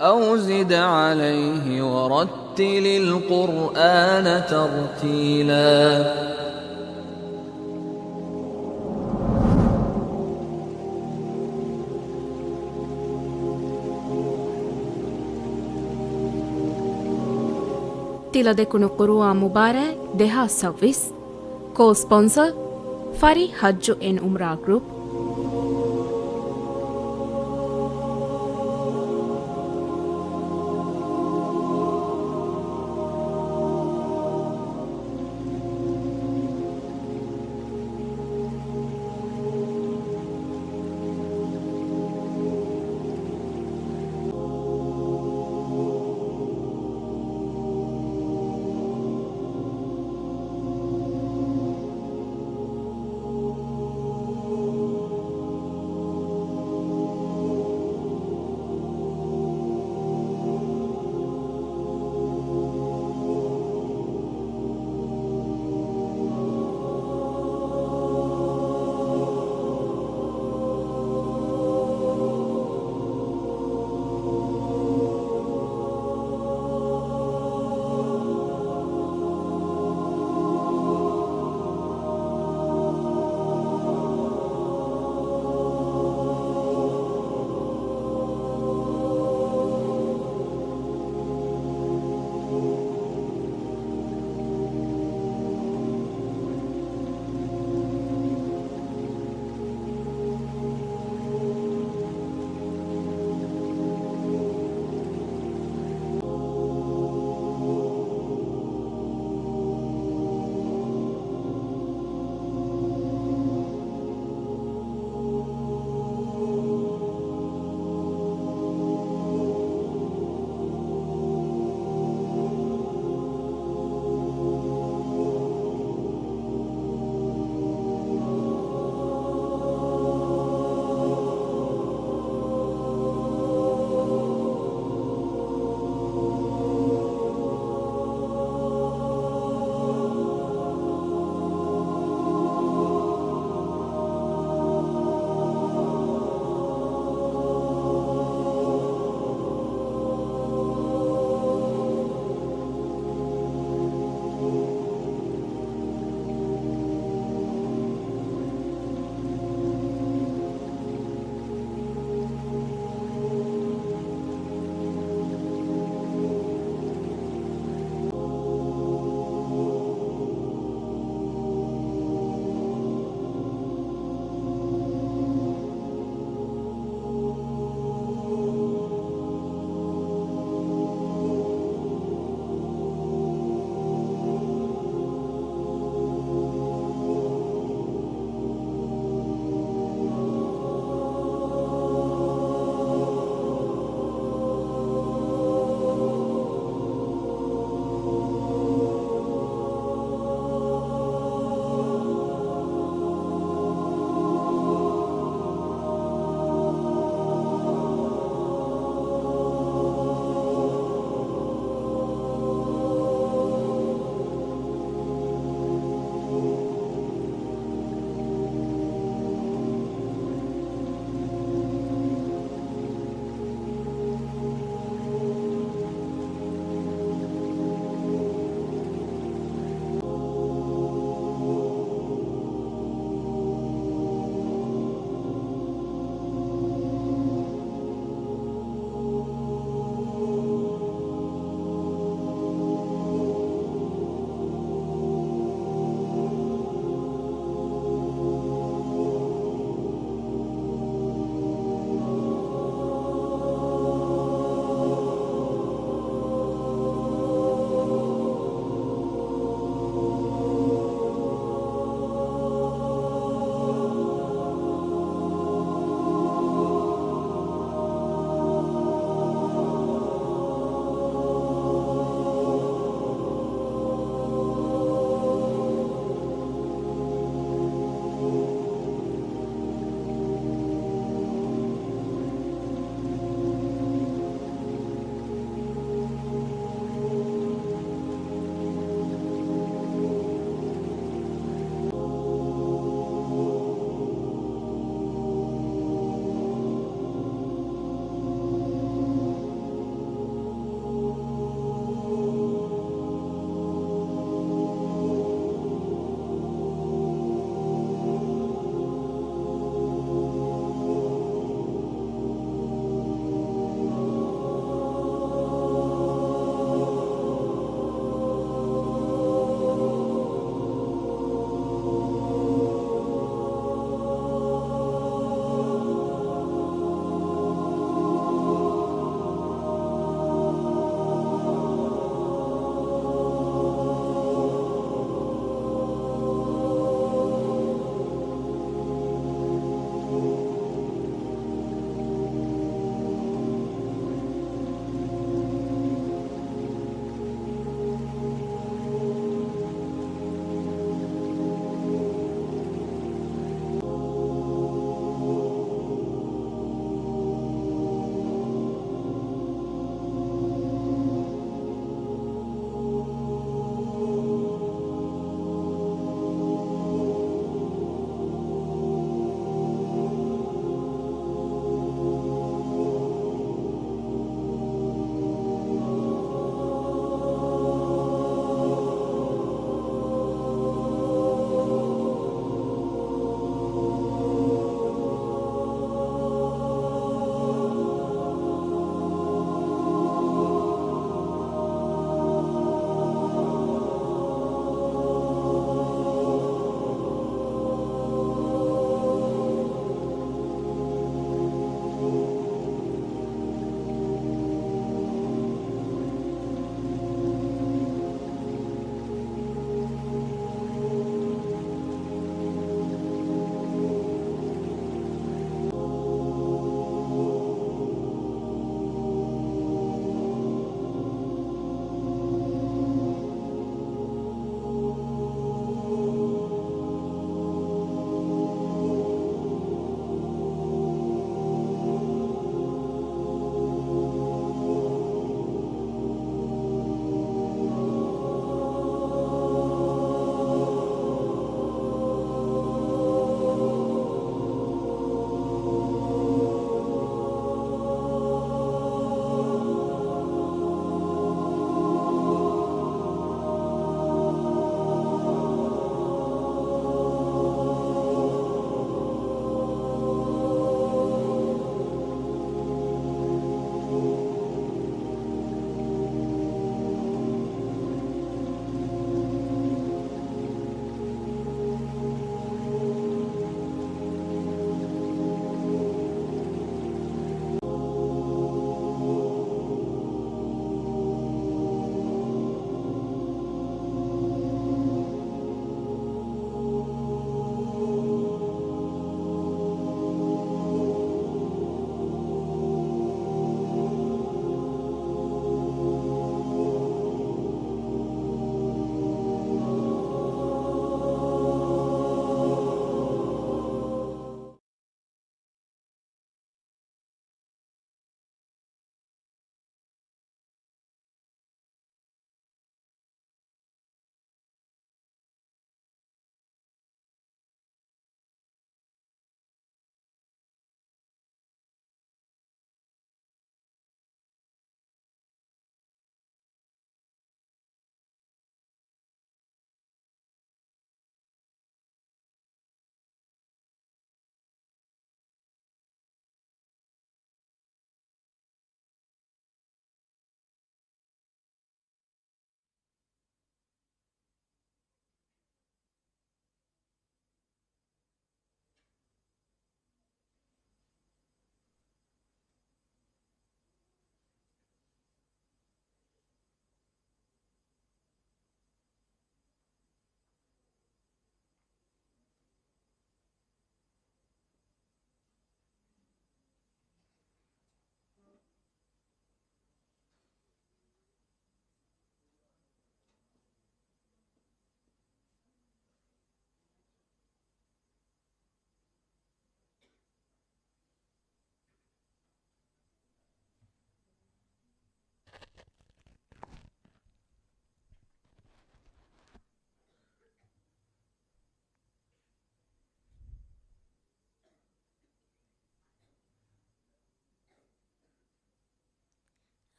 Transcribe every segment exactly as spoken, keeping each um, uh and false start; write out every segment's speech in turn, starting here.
أو زد عليه ورتل القرآن ترتيلا. ތިލަދެކުނު ޤުރުއާން މުބާރާތް ދެހާސް ސައުވީސް. ކޯ ސްޕޮންސަރ، ފަރީ ޙައްޖު އެންޑް ޢުމްރާ ގްރޫޕް.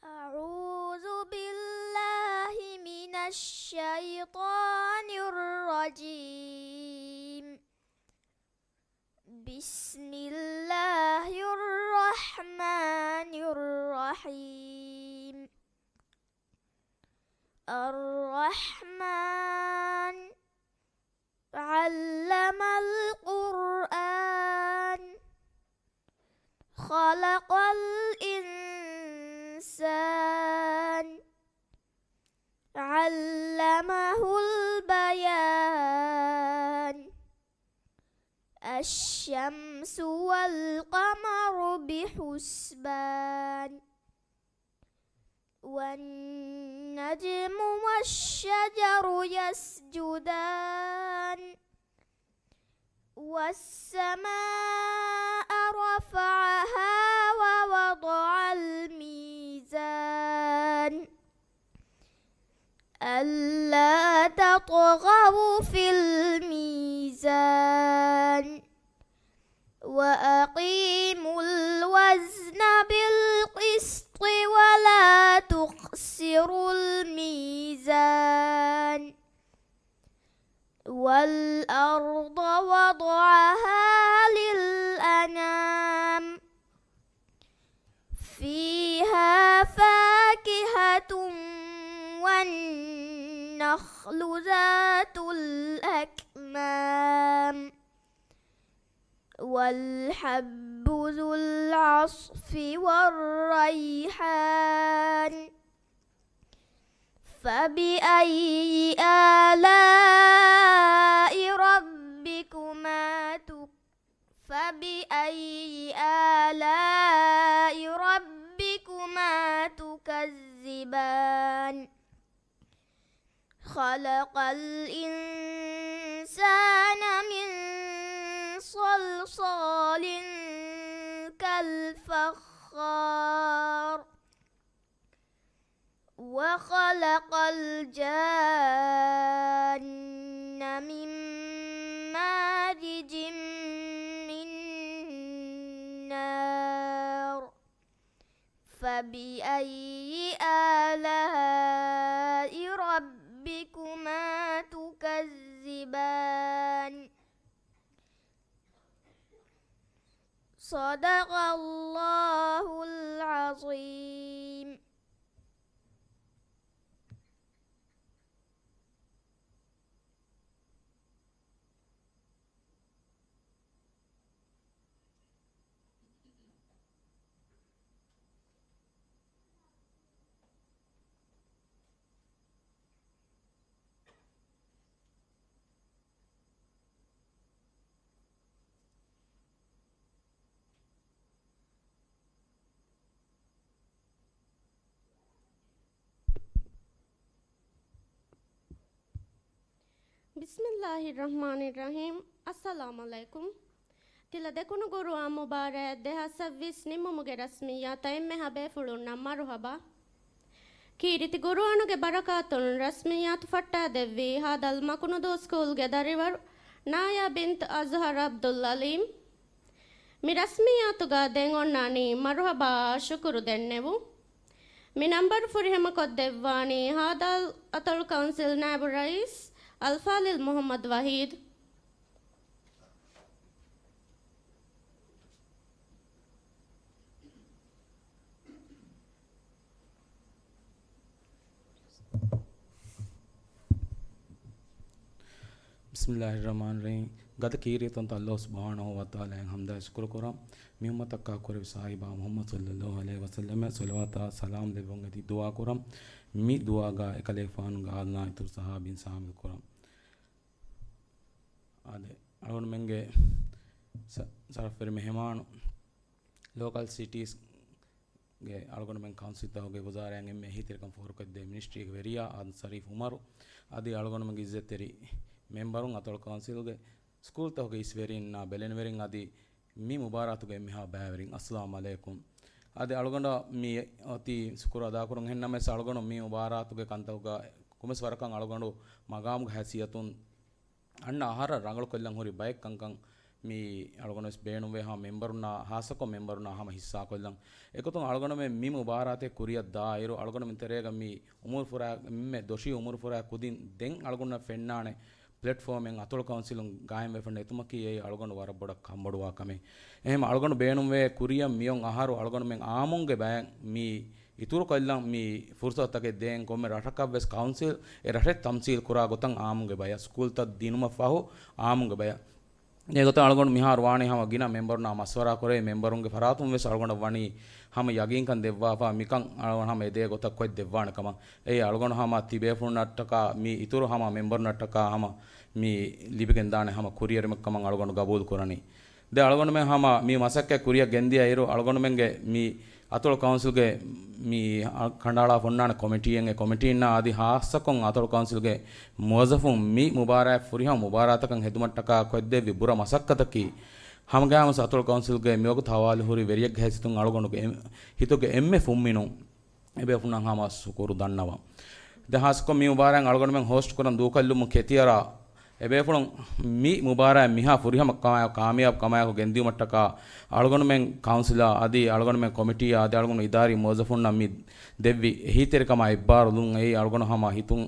أعوذ بالله من الشيطان الرجيم. بسم الله الرحمن الرحيم. الرحمن. علم القرآن. خلق الإنسان. علمه البيان. الشمس والقمر بحسبان. والنجم والشجر يسجدان. والسماء رفعها ووضع الميزان. ألا تطغوا في الميزان. وأقيموا الوزن بالقسط ولا تخسروا الميزان. والأرض وضعها للأنام. فيها فاكهة والنخل ذات الأكمام. والحب ذو العصف والريحان. فبأي آلاء ربكما تك-، فبأي آلاء ربكما تكذبان. خلق الإنسان من صلصال كالفخار. وخلق الجان من مارج من نار. فبأي آلاء ربكما تكذبان. صدق الله العظيم. ބިސްމިއްލާހިއްރަޙްމާނިއްރަޙީމް. އައްސަލާމު ޢަލައިކުމް. ތިލަ ދެކުނު ޤުރުއާން މުބާރާތް ދެހާސް ސައްބީސް ނިންމުމުގެ ރަސްމިއްޔާތަށް އެންމެހާ ބޭފުޅުންނަށް މަރުޙަބާ. ކީރިތި ޤުރުއާނުގެ ބަރަކާތުން ރަސްމިއްޔާތު ފައްޓާދެއްވީ ހާދަލް މަކުނުދޫ ސްކޫލްގެ ދަރިވަރު ނާޔާ ބިންތު އަޒްހަރް ޢަބްދުލް ޢަލީމް. މި ރަސްމިއްޔާތުގަ ދެން އޮންނާނީ މަރުޙަބާއާ ޝުކުރު ދެންނެވުން. މި ނަންބަރު ފުރިހަމަކޮށްދެއްވާނީ ހާދަލް އަތޮޅު ކައުންސިލް ނާއިބު ރައީސް އަލްފާޟިލް މުޙައްމަދު ވަޙީދު. ބިސްމިއްލާހިއްރަޙްމާނިއްރަޙީމް. ގަދަ ކީރިތި އަންތަ ﷲ ސުބްޙާނަހޫ ވަތަޢާލާއަށް ޙަމްދާއި ޝުކުރު ކުރަން. މި އުއްމަތަށް ކާކުރެއްވި ސާހިބާ މުޙައްމަދު ޞައްލައްލާހު ޢަލައިހި ވަސައްލަމަށް ޞަލަވާތާ ސަލާމް ލެއްވުން އެދި ދުޢާ ކުރަން. މި ދުޢާގަ އެކަލޭގެފާނުގެ އާލް އިތުރު ޞަޙާބީން ޝާމިލް ކުރަން. އާދެ، އަޅުގަނޑުމެންގެ ސަ-، ޝަރަފްވެރި މެހެމާނު، ލޯކަލް ސިޓީސްގެ އަޅުގަނޑުމެން ކައުންސިލްތަކުގެ ވުޒާރާއިން އެންމެ އެހީތެރިކަން ފޯރުކޮށްދޭ މިނިސްޓްރީގެ ވެރިޔާ އާދަމް ޝަރީފް އުމަރު، އަދި އަޅުގަނޑުމެންގެ އިއްޒަތްތެރި މެމްބަރުން، އަތޮޅު ކައުންސިލްގެ ސްކޫލްތަކުގެ އިސްވެރިންނާ ބެލެނިވެރިން އަދި މި މުބާރާތުގެ އެންމެހާ ބައިވެރިން، އައްސަލާމު ޢަލައިކުމް. އަދި އަޅުގަނޑަށް މި އޮތީ ޝުކުރު އަދާކުރަން. އެހެންނަމަވެސް އަޅުގަނޑު މި މުބާރާތުގެ ކަންތަކުގަ ކޮންމެސް ވަރަކަށް އަޅުގަނޑު މަގާމުގެ ހައިސިއްޔަތުން އަންނަ އަހަރަށް ރަނގަޅުކޮށްލަން ހުރި ބައެއް ކަންކަން މި އަޅުގަނޑުވެސް ބޭނުންވޭ ހަމަ މެމްބަރުންނާ، ހާއްސަކޮށް މެމްބަރުންނާ ހަމަ ހިއްސާކޮށްލަން. އެގޮތުން އަޅުގަނޑުމެން މި މުބާރާތެއް ކުރިއަށް ދާއިރު، އަޅުގަނޑުމެން ތެރޭގަ މި އުމުރު ފުރާ، އެންމެ ދޮށީ އުމުރު ފުރާ ކުދިން ދެން އަޅުގަނޑަށް ފެންނާނެ ޕްލެޓްފޯމެއް އަތޮޅު ކައުންސިލުން ގާއިމްވެފަ ނެތުމަކީ އެއީ އަޅުގަނޑު ވަރަށް ބޮޑަށް ކަންބޮޑުވާ ކަމެއް. އެހެން އަޅުގަނޑު ބޭނުންވޭ ކުރިއަށް މިއޮން އަހަރު އަޅުގަނޑުމެން އާއްމުންގެ ބަޔަށް މި އިތުރުކޮށްލަން މި ފުރުސަތުތަކެއް ދޭން ކޮންމެ ރަށަކަށްވެސް ކައުންސިލް، އެ ރަށެއް ތަމްސީލް ކުރާ ގޮތަށް އާއްމުންގެ ބަޔަށް، ސްކޫލްތައް ދިނުމަށް ފަހު އާއްމުންގެ ބަޔަށް. އެގޮތަށް އަޅުގަނޑު މިހާރު ވާނީ ހަމަ ގިނަ މެމްބަރުންނާ މަޝްވަރާ ކުރެވި މެމްބަރުންގެ ފަރާތުން ވެސް އަޅުގަނޑަށް ވަނީ ހަމަ ޔަގީންކަން ދެއްވާފަ މިކަން އަޅުގަނޑު ހަމަ އެދޭ ގޮތަށް ކޮށްދެއްވާނެ ކަމަށް. އެއީ އަޅުގަނޑު ހަމަ ތިބޭފުޅުންނަށްޓަކާ މި އިތުރު ހަމަ މެމްބަރުންނަށްޓަކާ ހަމަ މި ލިބިގެންދާނެ ހަމަ ކުރިއެރުމެއް ކަމަށް އަޅުގަނޑު ގަބޫލު ކުރަނީ. ދެން އަޅުގަނޑުމެން ހަމަ މި މަސައްކަތް ކުރިއަށް ގެންދިޔަ އިރު އަޅުގަނޑުމެންގެ މި އަތޮޅު ކައުންސިލްގެ މި ކަނޑައަޅާފަ އޮންނާނެ ކޮމިޓީއެއް، އެ ކޮމިޓީންނާ އަދި ހާއްސަކޮށް އަތޮޅު ކައުންސިލްގެ މުވައްޒަފުން މި މުބާރާތް ފުރިހަމަ މުބާރާތަކަށް ހެދުމަށްޓަކާ ކޮށްދެއްވި ބުރަ މަސައްކަތަކީ ހަމަގައިމުވެސް އަތޮޅު ކައުންސިލްގެ މިވަގުތު ހަވާލު ހުރި ވެރިއެއްގެ ހައިސިއްޔަތުން އަޅުގަނޑުގެ އެ-، ހިތުގެ އެންމެ ފުންމިނުން އެބޭފުޅުންނަށް ހަމަ ޝުކުރު ދަންނަވަން. ދެން ހާއްސަކޮށް މި މުބާރާތް އަޅުގަނޑުމެން ހޯސްޓް ކުރަން ދޫކޮށްލުމުން ކެތިއަރާ އެބޭފުޅުން މި މުބާރާތް މިހާ ފުރިހަމަ ކަމާއެކު، ކާމިޔާބު ކަމާއެކު ގެންދިއުމަށްޓަކާ އަޅުގަނޑުމެން ކައުންސިލާ އަދި އަޅުގަނޑުމެން ކޮމިޓީއާ އަދި އަޅުގަނޑު އިދާރީ މުވައްޒަފުންނަށް މި ދެއްވި އެހީތެރިކަމާ އެއްބާރުލުން އެއީ އަޅުގަނޑު ހަމަ ހިތުން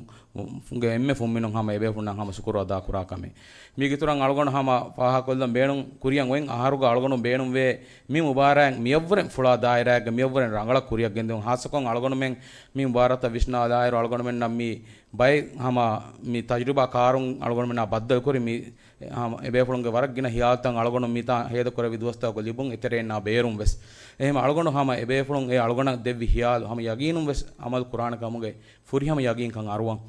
ގެ އެންމެ ފުންމިނުން ހަމަ އެބޭފުޅުންނަށް ހަމަ ޝުކުރު އަދާކުރާ ކަމެއް. މީގެ އިތުރަށް އަޅުގަނޑު ހަމަ ފާހަގަކޮށްލަން ބޭނުން ކުރިއަށް އޮތް އަހަރުގަ އަޅުގަނޑު ބޭނުންވޭ މި މުބާރާތް މިއަށްވުރެން ފުޅާ ދާއިރާއެއްގަ މިއަށްވުރެން ރަނގަޅަށް ކުރިއަށް ގެންދެވުން. ހާއްސަކޮށް އަޅުގަނޑުމެން މި މުބާރާތަށް ވިސްނާލާއިރު އަޅުގަނޑުމެންނަށް މި ބައެއް ހަމަ މި ތަޖުރިބާ ކާރުން އަޅުގަނޑުމެންނާ ބައްދަލުކުރި މި ހަމަ އެބޭފުޅުންގެ ވަރަށް ގިނަ ހިޔާލުތައް އަޅުގަނޑު މިތާ ހޭދަކުރެއްވި ދުވަސްތަކުގަ ލިބުން އެތެރެއިންނާ ބޭރުން ވެސް. އެހެން އަޅުގަނޑު ހަމަ އެބޭފުޅުން އެ އަޅުގަނޑަށް ދެއްވި ހިޔާލު ހަމަ ޔަގީނުން ވެސް އަމަލު ކުރާނެ ކަމުގެ ފުރިހަމަ ޔަގީންކަން އަރުވަން.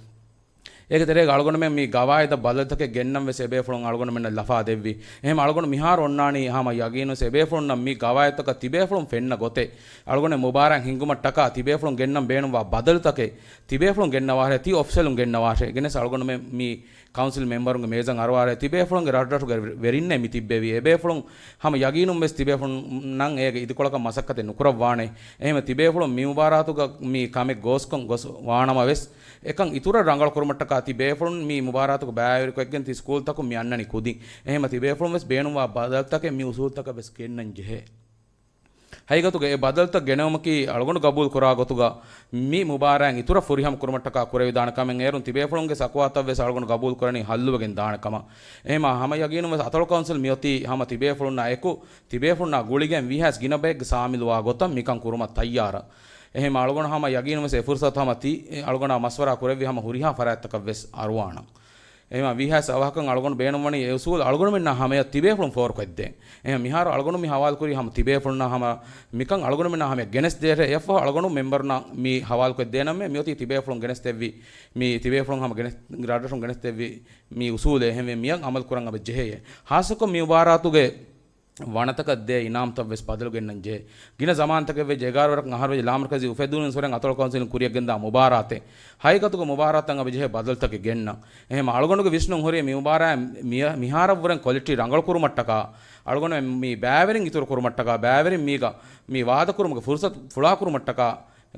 އޭގެ ތެރޭގަ އަޅުގަނޑުމެން މި ގަވާއިދަށް ބަދަލުތަކެއް ގެންނަން ވެސް އެބޭފުޅުން އަޅުގަނޑުމެންނަށް ލަފާ ދެއްވި. އެހެން އަޅުގަނޑު މިހާރު އޮންނާނީ ހަމަ ޔަގީނު ވެސް އެބޭފުޅުންނަށް މި ގަވާއިދުތަކަށް ތިބޭފުޅުން ފެންނަ ގޮތެއް އަޅުގަނޑު މުބާރާތް ހިންގުމަށްޓަކާ ތިބޭފުޅުން ގެންނަން ބޭނުންވާ ބަދަލުތަކެއް ތިބޭފުޅުން ގެންނަވާށޭ، ތި އޮފިޝަލުން ގެންނަވާށޭ. ގެނެސް އަޅުގަނޑުމެން މި ކައުންސިލް މެމްބަރުންގެ މޭޒަށް އަރުވާށޭ. ތިބޭފުޅުންގެ ރަށްރަށުގެ ވެރިންނޭ މި ތިއްބެވީ. އެބޭފުޅުން ހަމަ ޔަގީނުން ވެސް ތިބޭފުޅުންނަށް އޭގެ އިދިކޮޅަކަށް މަސައްކަތެއް ނުކުރައްވާނެ. އެހެން ތިބޭފުޅުން މި މުބާރާތުގަ މި ކަމެއް ގޯސްކޮށް ގޮސް ވާނަމަ ވެސް އެކަން އިތުރަށް ރަނގަޅު ކުރުމަށްޓަކާ ތި ބޭފުޅުން މި މުބާރާތުގަ ބައިވެރިކޮށްގެން ތި ސްކޫލްތަކުން މި އަންނަނީ ކުދިން. އެހެންމަ ތި ބޭފުޅުން ވެސް ބޭނުންވާ ބަދަލުތަކެއް މި އުސޫލްތަކަށް ވެސް ގެންނަން ޖެހޭ. ހަގީގަތުގަ އެ ބަދަލުތައް ގެނައުމަކީ އަޅުގަނޑު ގަބޫލު ކުރާ ގޮތުގަ މި މުބާރާތް އިތުރަށް ފުރިހަމަ ކުރުމަށްޓަކާ ކުރެވިދާނެ ކަމެއް. އޭރުން ތިބޭފުޅުންގެ ސަކުވާތައް ވެސް އަޅުގަނޑު ގަބޫލު ކުރަނީ ހައްލުވެގެން ދާނެ ކަމަށް. އެހެންމަ ހަމަ ޔަގީނުން ވެސް އަތޮޅު ކައުންސިލް މިއޮތީ ހަމަ ތިބޭފުޅުންނާ އެކު ތިބޭފުޅުންނާ ގުޅިގެން ވީހާވެސް ގިނަ ބައެއްގެ ސާމިލުވާ ގޮތަށް މިކަން ކުރުމަށް ތައްޔާރަށް. އެހެންމަ އަޅުގަނޑު ހަމަ ޔަގީނުން ވެސް އެ ފުރުސަތު ހަމަ ތި އަޅުގަނޑާ މަޝްވަރާ ކުރެއްވި ހަމަ ހުރިހާ ފަރާތްތަކަށް ވެސް އަރުވާނަން. އެހެންމަ ވީހާވެސް އަވަހަކަށް އަޅުގަނޑު ބޭނުންވަނީ އެ އުސޫލު އަޅުގަނޑުމެންނާ ހަމަޔަށް ތިބޭފުޅުން ފޯރުކޮށްދޭން. އެހެން މިހާރު އަޅުގަނޑު މި ހަވާލުކުރީ ހަމަ ތިބޭފުޅުންނާ ހަމަ މިކަން އަޅުގަނޑުމެންނާ ހަމަޔަށް ގެނެސްދޭށޭ. އެއަށްފަހު އަޅުގަނޑު މެމްބަރުންނާ މި ހަވާލުކޮށްދޭނަމޭ މިއޮތީ ތިބޭފުޅުން ގެނެސްދެއްވި، މި ތިބޭފުޅުން ހަމަ ގެނެސް، ރަށްރަށުން ގެނެސްދެއްވި މި އުސޫލެއް. އެހެންވެ މިއަށް އަމަލު ކުރަން އެބަ ޖެހެޔޭ. ހާއްސަކޮށް މި މުބާރާތުގެ ވަނަތަކަށް ދޭ އިނާމްތައް ވެސް ބަދަލު ގެންނަން ޖެހޭ. ގިނަ ޒަމާންތަކެއް ވެއްޖެ، އެގާރަ ވަރަކަށް އަހަރު ވެއްޖެ ލާމަރުކަޒީ އުފެދުނުން ހުރެން އަތޮޅު ކައުންސިލުން ކުރިއަށް ގެންދާ މުބާރާތެއް. ހަގީގަތުގަ މުބާރާތަށް އެބަ ޖެހޭ ބަދަލުތަކެއް ގެންނަން. އެހެން އަޅުގަނޑުގެ ވިސްނުން ހުރީ މި މުބާރާތް މި-، މިހާރަށްވުރެން ކޮލިޓީ ރަނގަޅު ކުރުމަށްޓަކާ، އަޅުގަނޑު މި ބައިވެރިން އިތުރު ކުރުމަށްޓަކާ، ބައިވެރިން މީގަ މި ވާދަކުރުމުގެ ފުރުސަތު ފުޅާކުރުމަށްޓަކާ،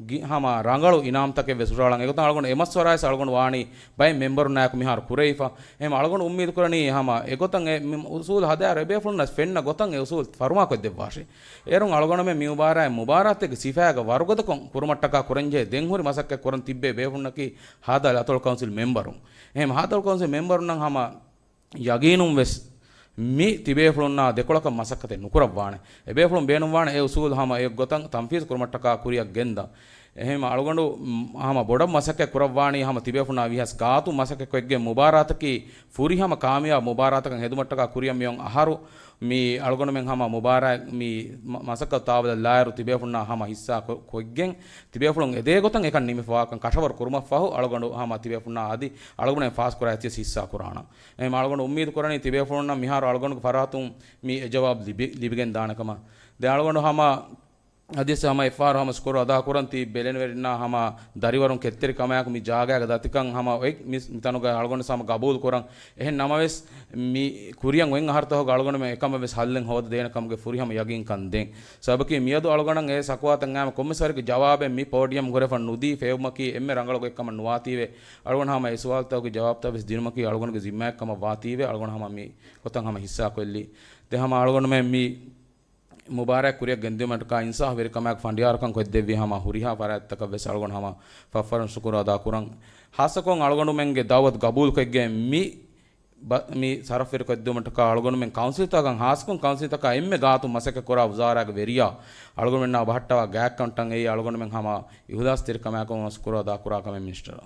ގި-، ހަމަ ރަނގަޅު އިނާމްތަކެއް ވެސް ހުށަހަޅަން. އެގޮތަށް އަޅުގަނޑު އެ މަޝްވަރާވެސް އަޅުގަނޑު ވާނީ ބައެއް މެމްބަރުންނާއެކު މިހާރު ކުރެވިފަ. އެހެން އަޅުގަނޑު އުއްމީދު ކުރަނީ ހަމަ އެގޮތަށް އެ މި އުސޫލު ހަދާއިރު އެބޭފުޅުންނަށް ފެންނަ ގޮތަށް އެ އުސޫލު ފަރުމާކޮށްދެއްވާށޭ. އޭރުން އަޅުގަނޑުމެން މި މުބާރާތް މުބާރާތެއްގެ ސިފައިގަ ވަރުގަދަކޮށް ކުރުމަށްޓަކާ ކުރަންޖެހޭ ދެން ހުރި މަސައްކަތް ކުރަން ތިއްބޭ ބޭފުޅުންނަކީ ހާދަ އަތޮޅު ކައުންސިލް މެމްބަރުން. އެހެން ހާދަ އަތޮޅު ކައުންސިލް މެމްބަރުންނަށް ހަމަ ޔަގީނުން ވެސް މި ތިބޭފުޅުންނާ ދެކޮޅަކަށް މަސައްކަތެއް ނުކުރައްވާނެ. އެބޭފުޅުން ބޭނުންވާނެ އެ އުސޫލު ހަމަ އެއްގޮތަށް ތަންފީޒު ކުރުމަށްޓަކާ ކުރިއަށް ގެންދަން. އެހެން އަޅުގަނޑު މް، ހަމަ ބޮޑަށް މަސައްކަތް ކުރައްވާނީ ހަމަ ތިބޭފުޅުންނާ ވީހާވެސް ގާތުން މަސައްކަތް ކޮށްގެން މުބާރާތަކީ ފުރިހަމަ ކާމިޔާބު މުބާރާތަކަށް ހެދުމަށްޓަކާ ކުރިއަށް މިއޮން އަހަރު މި އަޅުގަނޑުމެން ހަމަ މުބާރާތް މި މަ-، މަސައްކަތު ތާވަލަށް ލާއިރު ތިބޭފުޅުންނާ ހަމަ ހިއްސާ ކޮ-، ކޮށްގެން ތިބޭފުޅުން އެދޭ ގޮތަށް އެކަން ނިމިފަވާކަން ކަށަވަރު ކުރުމަށްފަހު އަޅުގަނޑު ހަމަ ތިބޭފުޅުންނާ އަދި އަޅުގަނޑުމެން ފާސްކުރާ އެތިޔަސް ހިއްސާ ކުރާނަން. އެހެން އަޅުގަނޑު އުއްމީދު ކުރަނީ ތިބޭފުޅުންނަށް މިހާރު އަޅުގަނޑުގެ ފަރާތުން މި އެ ޖަވާބު ލިބި-، ލިބިގެން ދާނެ ކަމަށް. ދެން އަޅުގަނޑު ހަމަ އަދިވެސް ހަމަ އެއްފަހަރު ހަމަ ޝުކުރު އަދާކުރަން ތި ބެލެނިވެރިންނާ ހަމަ ދަރިވަރުން ކެތްތެރިކަމާއެކު މި ޖާގައިގަ ދަތިކަން ހަމަ އޮތް މި، މިތަނުގަ އަޅުގަނޑު ހަމަ ގަބޫލު ކުރަން. އެހެން ނަމަވެސް، މި ކުރިއަށް އޮތް އަހަރުތަކުގަ އަޅުގަނޑުމެން އެކަމަށް ވެސް ހައްލެއް ހޯދަދޭނެ ކަމުގެ ފުރިހަމަ ޔަގީންކަން ދޭން. ސަބަބަކީ މިއަދު އަޅުގަނޑަށް އެ ޝަކުވާތައް އައިމަ ކޮންމެސް ވަރެއްގެ ޖަވާބެއް މި ޕޯޑިއަމް ހުރެފަ ނުދީ ފެއުމަކީ އެންމެ ރަނގަޅު ގޮތްކަމަށް ނުވާތީވެ. އަޅުގަނޑު ހަމަ އެ ސުވާލުތަކުގެ ޖަވާބުތައް ވެސް ދިނުމަކީ އަޅުގަނޑުގެ ޒިންމާއެއް ކަމަށް ވާތީވެ. އަޅުގަނޑު ހަމަ މި ގޮތަށް ހަމަ ހިއްސާކޮށްލީ. ދެން ހަމަ އަޅުގަނޑުމެން މި މުބާރާތް ކުރިއަށް ގެންދިއުމަށްޓަކާ އިންސާފުވެރިކަމާއެކު ފަނޑިޔާރުކަން ކޮށްދެއްވި ހަމަ ހުރިހާ ފަރާތްތަކަށް ވެސް އަޅުގަނޑު ހަމަ ފަށްފަށުން ޝުކުރު އަދާކުރަން. ހާއްސަކޮށް އަޅުގަނޑުމެންގެ ދައުވަތު ގަބޫލުކޮށްގެން މި ބަ-، މި ޝަރަފްވެރިކޮށްދިއުމަށްޓަކާ އަޅުގަނޑުމެން ކައުންސިލްތަކަށް ހާއްސަކޮށް ކައުންސިލްތަކާ އެންމެ ގާތުން މަސައްކަތްކުރާ ވުޒާރާގެ ވެރިޔާ އަޅުގަނޑުމެންނާ ބަހައްޓަވާ ގާތްކަން އެއީ އަޅުގަނޑުމެން ހަމަ އިހުލާސްތެރިކަމާއެކު ޝުކުރު އަދާކުރާކަމެއް މިނިސްޓަރ.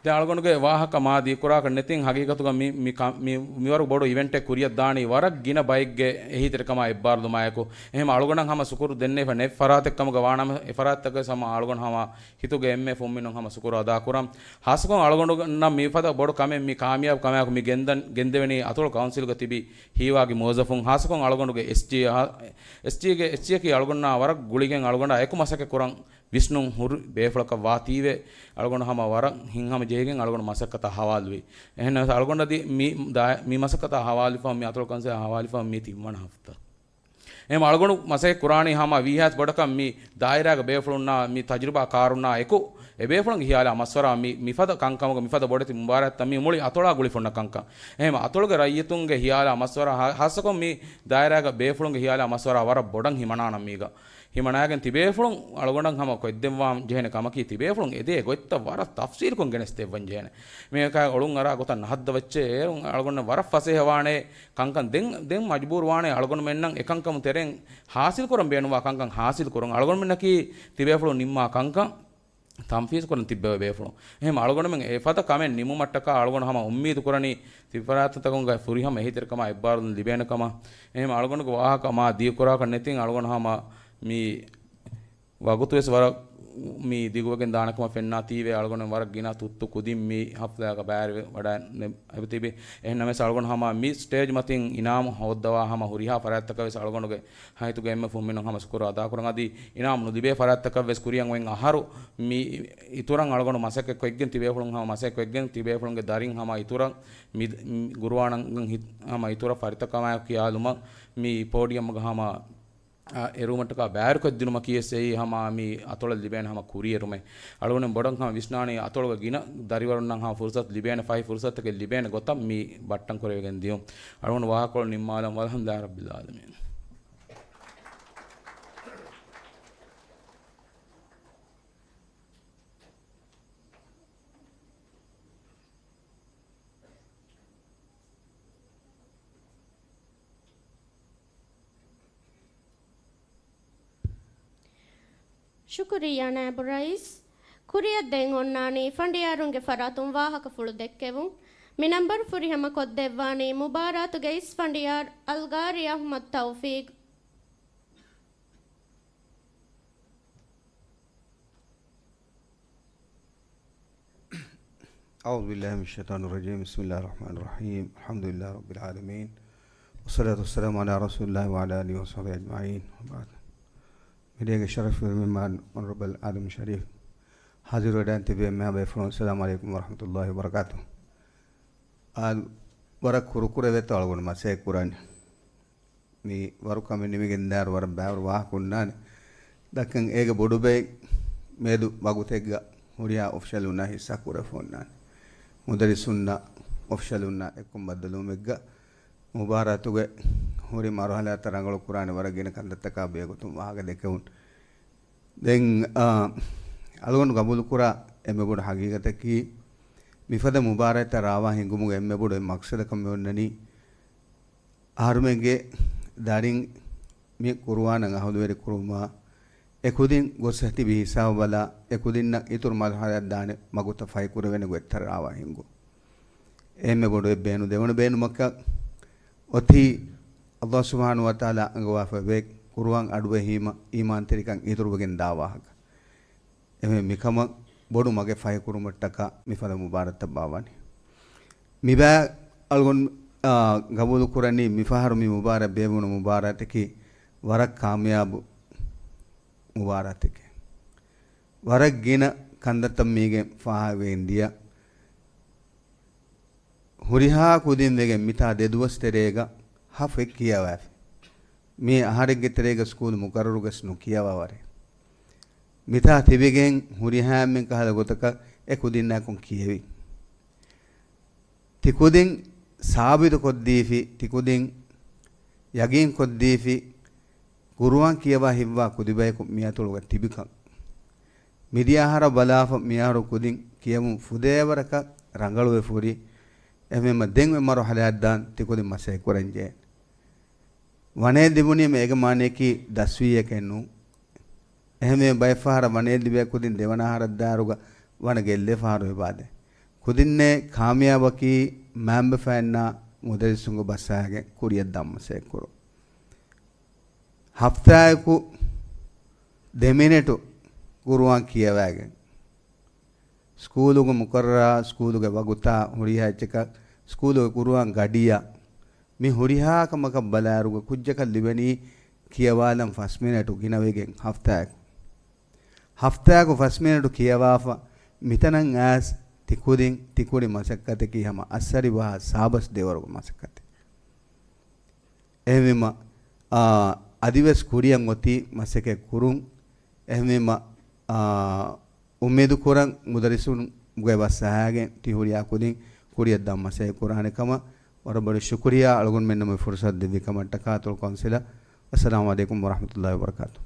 ދެން އަޅުގަނޑުގެ ވާހަކަ މާ ދީކުރާކަށް ނެތިން ހަގީގަތުގަ މި، މި ކަ-، މި، މިވަރު ބޮޑު އިވެންޓެއް ކުރިއަށްދާނީ ވަރަށް ގިނަ ބައެއްގެ އެހީތެރިކަމާ އެއްބާރުލުމާއެކު. އެހެން އަޅުގަނޑަށް ހަމަ ޝުކުރު ދެންނެވިފަ ނެތް ފަރާތެއް ކަމުގަ ވާނަމަ، އެ ފަރާތްތަކަށް ހަމަ އަޅުގަނޑު ހަމަ ހިތުގެ އެންމެ ފުންމިނުން ހަމަ ޝުކުރު އަދާކުރަން. ހާއްސަކޮށް އަޅުގަނޑުންނަށް މިފަދަ ބޮޑު ކަމެއް މި ކާމިޔާބު ކަމާއެކު މި ގެންދަން، ގެންދެވެނީ އަތޮޅު ކައުންސިލްގަ ތިބި ހީވާގި މުވައްޒަފުން. ހާއްސަކޮށް އަޅުގަނޑުގެ އެސްޖީ، އެސްޖީގެ، އެސްޖީއަކީ އަޅުގަނޑާ ވަރަށް ގުޅިގެން އަޅުގަނޑާ އެކު މަސައްކަތް ކުރަން ވިސްނުން ހުރި ބޭފުޅަކަށް ވާތީވެ، އަޅުގަނޑު ހަމަ ވަރަށް ހިތްހަމަ ޖެހިގެން އަޅުގަނޑު މަސައްކަތަށް ހަވާލުވި. އެހެންނަމަވެސް އަޅުގަނޑަށް ދި-، މި ދާ-، މި މަސައްކަތަށް ހަވާލުވިފަ، މި އަތޮޅު ކައުންސިލަށް ހަވާލުވިފަ މީ ތިންވަނަ ހަފްތާ. އެހެން އަޅުގަނޑު މަސައްކަތް ކުރާނީ ހަމަ ވީހާވެސް ބޮޑަކަށް މި ދާއިރާގެ ބޭފުޅުންނާ، މި ތަޖުރިބާ ކާރުންނާ އެކު، އެ ބޭފުޅުންގެ ހިޔާލާ މަޝްވަރާ މި، މިފަދަ ކަންކަމުގަ މިފަދަ ބޮޑެތި މުބާރާތްތައް މި މުޅި އަތޮޅާ ގުޅިފަ އޮންނަ ކަންކަން. އެހެން އަތޮޅުގެ ރައްޔިތުންގެ ހިޔާލާ މަޝްވަރާ ހާ-، ހާއްސަކޮށް މި ދާއިރާގެ ބޭފުޅުންގެ ހިޔާލާ މަޝްވަރާ ވަރަށް ބޮޑަށް ހިމަނާނަން މީގަ. ހިމަނާގެން ތިބޭފުޅުން އަޅުގަނޑަށް ހަމަ ކޮށްދެއްވާން ޖެހޭނެ ކަމަކީ، ތިބޭފުޅުން އެދޭ ގޮތްތައް ވަރަށް ތަފްސީލްކޮށް ގެނެސްދެއްވަން ޖެހޭނެ. މިއަކާ އޮޅުން އަރާ ގޮތަށް ނަހައްދަ ވައްޗޭ އޭރުން އަޅުގަނޑަށް ވަރަށް ފަސޭހަވާނެ ކަންކަން ދެން، ދެން މަޖުބޫރުވާނެ އަޅުގަނޑުމެންނަށް އެކަންކަމުން ތެރެއިން ހާސިލްކުރަން ބޭނުންވާ ކަންކަން ހާސިލްކުރަން. އަޅުގަނޑުމެންނަކީ ތިބޭފުޅުން ނިންމާ ކަންކަން ތަންފީޒުކުރަން ތިއްބެވޭ ބޭފުޅުން. އެހެން އަޅުގަނޑުމެން އެފަދަ ކަމެއް ނިމުމަށްޓަކާ އަޅުގަނޑު ހަމަ އުއްމީދު ކުރަނީ ތިބިފަރާތްތަކުންގެ ފުރިހަމަ އެހީތެރިކަމާ އެއްބާރުލުން ލިބޭނެ ކަމަށް. އެހެން އަޅުގަނޑުގެ ވާހަކަ މާ ދީކުރާކަށް ނެތިން އަޅުގަނޑު ހަމަ މި ވަގުތުވެސް ވަރަށް މި ދިގުވެގެން ދާނެ ކަމަށް ފެންނާތީވެ، އަޅުގަނޑު ވަރަށް ގިނަ ތުއްތު ކުދިން މި ހަފްލާގަ ބައިވެރިވެ ވަޑައި އެބަތިބި. އެހެންނަމަވެސް އަޅުގަނޑު ހަމަ މި ސްޓޭޖް މަތިން އިނާމު ހޯއްދަވާ ހަމަ ހުރިހާ ފަރާތްތަކަށް ވެސް އަޅުގަނޑުގެ ހައިތުގެ އެންމެ ފުންމިނުން ހަމަ ޝުކުރު އަދާކުރަން. އަދި އިނާމު ނުލިބޭ ފަރާތްތަކަށް ވެސް ކުރިއަށް އޮތް އަހަރު މި އިތުރަށް އަޅުގަނޑު މަސައްކަތް ކޮށްގެން ތިބޭފުޅުން ހަމަ މަސައްކަތް ކޮށްގެން ތިބޭފުޅުންގެ ދަރިން ހަމަ އިތުރަށް މި، މި ގުރުއާނަށް ހި-، ހަމަ އިތުރަށް ފަރިތަކަމާއެކު ކިޔާލުމަށް މި ޕޯޑިއަމްގަ ހަމަ އަ، އެރުވުމަށްޓަކާ ބައިވެރިކޮށްދިނުމަކީ ވެސް އެއީ ހަމަ މި އަތޮޅަށް ލިބޭނެ ހަމަ ކުރިއެރުމެއް. އަޅުގަނޑު ބޮޑަށް ހަމަ ވިސްނާނީ އަތޮޅުގެ ގިނަ ދަރިވަރުންނަށް ހަމަ ފުރުސަތު ލިބޭނެ، ފަހި ފުރުސަތުތަކެއް ލިބޭނެ ގޮތަށް މި ބައްޓަން ކުރެވިގެން ދިޔުން. އަޅުގަނޑު ވާހަކަކޮޅު ނިންމާލަން. ވަލްހަމްދުލިއްލާހި ރައްބިލް ޢާލަމީން. ޝުކުރިއްޔާ ނާއިބު ރައީސް. ކުރިއަށް ދެން އޮންނާނީ ފަނޑިޔާރުންގެ ފަރާތުން ވާހަކަފުޅު ދެއްކެވުން. މި ނަންބަރު ފުރިހަމަ ކޮށްދެއްވާނީ މުބާރާތުގެ އިސް ފަނޑިޔާރު އަލްގާރި އަޙްމަދު ތައުފީޤް. أعوذ بالله من الشيطان الرجيم. بسم الله الرحمن الرحيم. الحمد لله رب العالمين. والصلاة والسلام على رسول الله وعلى آله وصحبه أجمعين. وبعد. މިޑިޔާގެ ޝަރަފްވެރި މެހްމާން އޮނަރަބަލް އާދަމް ޝަރީފް، ހާޒިރުވެޑާން ތިބި އެންމެހާ ބޭފުޅުން، އައްސަލާމު ޢަލައިކުމް ވަރަޙްމަތުﷲި ވަބަރަކާތުހު. އާދަ، ވަރަށް ކުރުކުރެވޭތޯ އަޅުގަނޑު މަސައްކަތް ކުރަން. މި ވަރު ކަމެއް ނިމިގެންދާއިރު ވަރަށް ބައިވަރު ވާހަކަ އޮންނާނެ. ދައްކަން އޭގެ ބޮޑު ބައެއް މިއަދު ވަގުތެއްގަ ހުރިހާ އޮފިޝަލުންނާ ހިއްސާ ކުރެފަ އޮންނާނެ. މުދައްރިސުންނާ އޮފިޝަލުންނާ އެއްކޮށް ބައްދަލުވުމެއްގަ މުބާރާތުގެ ހުރި މަރުހަލާތައް ރަނގަޅު ކުރާނެ ވަރަށް ގިނަ ކަންތައްތަކާ ބެހޭގޮތުން ވާހަކަ ދެކެވުން. ދެން، އާ، އަޅުގަނޑު ގަބޫލުކުރާ އެންމެ ބޮޑު ހަގީގަތަކީ، މިފަދަ މުބާރާތްތައް ރާވާ ހިންގުމުގެ އެންމެ ބޮޑު އެއް މަޤްޞަދަކަށް މި އޮންނަނީ، އަހަރުމެންގެ ދަރިން މި ޤުރުއާނަށް އަހުލުވެރި ކުރުމާ، އެކުދިން ގޮސް ތިބި ހިސާބު ބަލާ، އެކުދިންނަށް އިތުރު މަރުހަލާތައް ދާނެ މަގުތައް ފަހިކުރެވޭނެ ގޮތްތައް ރާވާ ހިންގުން. އެންމެ ބޮޑު އެއް ބޭނު ދެވަނަ ބޭނުމަކަށް އޮތީ، އައްލާހު ސުބްޙާނަހޫ ވަތަޢާލާ އަންގަވާފައިވޭ ޤުރުއާން އަޑުއެހީމަ އީމާންތެރިކަން އިތުރުވެގެން ދާ ވާހަކަ. އެހެން މިކަމަށް ބޮޑު މަގެއް ފަހިކުރުމަށްޓަކާ މިފަދަ މުބާރާތްތައް ބާވާނީ. މިބައި އަޅުގަނޑު، އާ، ގަބޫލު ކުރަނީ މިފަހަރު މި މުބާރާތް ބޭއްވުނު މުބާރާތަކީ ވަރަށް ކާމިޔާބު މުބާރާތެކޭ. ވަރަށް ގިނަ ކަންތައްތައް މީގެން ފާހަގަވެގެން ދިޔަ. ހުރިހާ ކުދިން ވެގެން މިތާ ދެ ދުވަސް ތެރޭގަ ހަފް އެއް ކިޔަވައިފި. މީ އަހަރެއްގެ ތެރޭގަ ސްކޫލް މުޤައްރަރުގަސް ނުކިޔަވާ ވަރެއް. މިތާ ތިބިގެން ހުރިހާ އެންމެން ކަހަލަ ގޮތަކަށް އެ ކުދިންނާއެކުން ކިޔެވި. ތި ކުދިން ސާބިތު ކޮށްދީފި، ތި ކުދިން ޔަގީން ކޮށްދީފި، ޤުރުއާން ކިޔަވާ ހިތްވާ ކުދިބަޔަކު މިއަތޮޅުގަ ތިބިކަން. މިދިޔަ އަހަރަށް ބަލާފަ މިއަހަރު ކުދިން ކިޔެވުން ފުދޭވަރަކަށް ރަނގަޅުވެފަ ހުރި. އެހެންވީމަ ދެން އެ މަރުޙަލާއަށް ދާން ތި ކުދިން މަސައްކަތް ކުރަން ޖެހޭ. ވަނައެއް ލިބުނީމަ އޭގެ މާނައަކީ ދަސްވިއްޔަކަށް ނޫން. އެހެންވެ ބައެއް ފަހަރަށް ވަނައެއް ލިބޭ ކުދިން ދެވަނަ އަހަރަށް ދާއިރުގަ ވަނަ ގެއްލޭ ފަހަރު އެބާދޭ. ކުދިންނޭ ކާމިޔާބަކީ މައިންބަފައިންނާ މުދައްރިސުންގެ ބަސްއާގެން ކުރިއަށް ދާން މަސައްކަތް ކުރުން. ހަފްތާއަކު ދެ މިނެޓު ޤުރުއާން ކިޔަވައިގެން. ސްކޫލުގެ މުޤައްރަރާ، ސްކޫލުގެ ވަގުތާ ހުރިހާ އެއްޗަކަށް ސްކޫލުގެ ޤުރުއާން ގަޑިއަށް މި ހުރިހާ ކަމަކަށް ބަލާއިރުގަ ކުއްޖަކަށް ލިބެނީ ކިޔަވާލަން ފަސް މިނެޓު ގިނަވެގެން ހަފްތާއަކު. ހަފްތާއަކު ފަސް މިނެޓު ކިޔަވާފަ މިތަނަށް އައިސް ތި ކުދިން ތި ކުރި މަސައްކަތަކީ ހަމަ އައްސަރި ވަހާ ސާބަސް ދޭވަރުގެ މަސައްކަތެއް. އެހެންވީމަ، އާ، އަދިވެސް ކުރިއަށް އޮތީ މަސައްކަތް ކުރުން. އެހެންވީމަ، އާ، އުއްމީދު ކުރަން މުދައްރިސުންގެ ބަސް އަހައިގެން ތި ހުރިހާ ކުދިން ކުރިއަށް ދާން މަސައްކަތް ކުރާނެ ކަމަށް ވަރަށް ބޮޑަށް ޝުކުރިއްޔާ އަޅުގަނޑުމެންނަށް މި ފުރުސަތު ދެއްވި ކަމަށްޓަކާ އަތޮޅު ކައުންސިލަށް. އައްސަލާމު ޢަލައިކުމް ވަރަޙްމަތުﷲި ވަބަރަކާތުހު.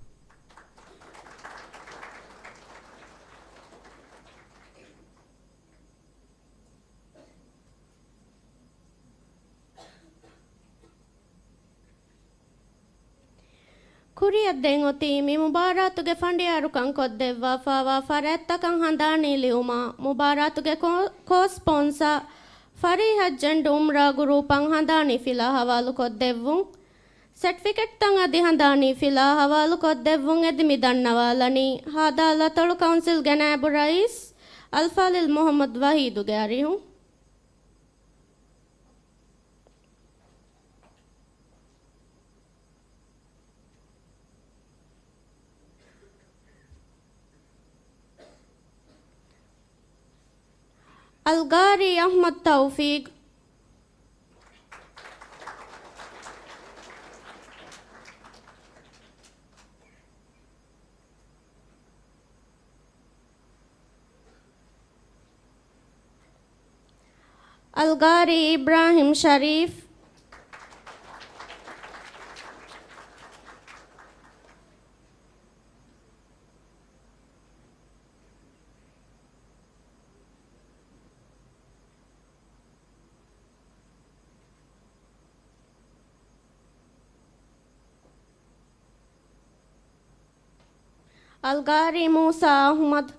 ކުރިއަށް ދެން އޮތީ މި މުބާރާތުގެ ފަނޑިޔާރުކަން ކޮށްދެއްވާފައިވާ ފަރާތްތަކަށް ހަނދާނީ ލިޔުމާ، މުބާރާތުގެ ކޯ-، ކޯ ސްޕޮންސާ ފަރީހަށް ޖެންޑު އުމްރާ ގުރޫޕަށް ހަނދާނީ ފިލާ ހަވާލު ކޮށްދެއްވުން. ސެޓްފިކެޓްތައް އަދި ހަނދާނީ ފިލާ ހަވާލު ކޮށްދެއްވުން އެދި މި ދަންނަވާލަނީ، ހދ އަތޮޅު ކައުންސިލްގެ ނައިބު ރައީސް އަލްފާޟިލް މުޙައްމަދު ވަޙީދުގެ އަރިހުން. އަލްގާރީ އަޙްމަދު ތައުފީޤް. އަލްގާރީ އިބްރާހިމް ޝަރީފް. އަލްގާރީ މޫސާ އަޙްމަދު.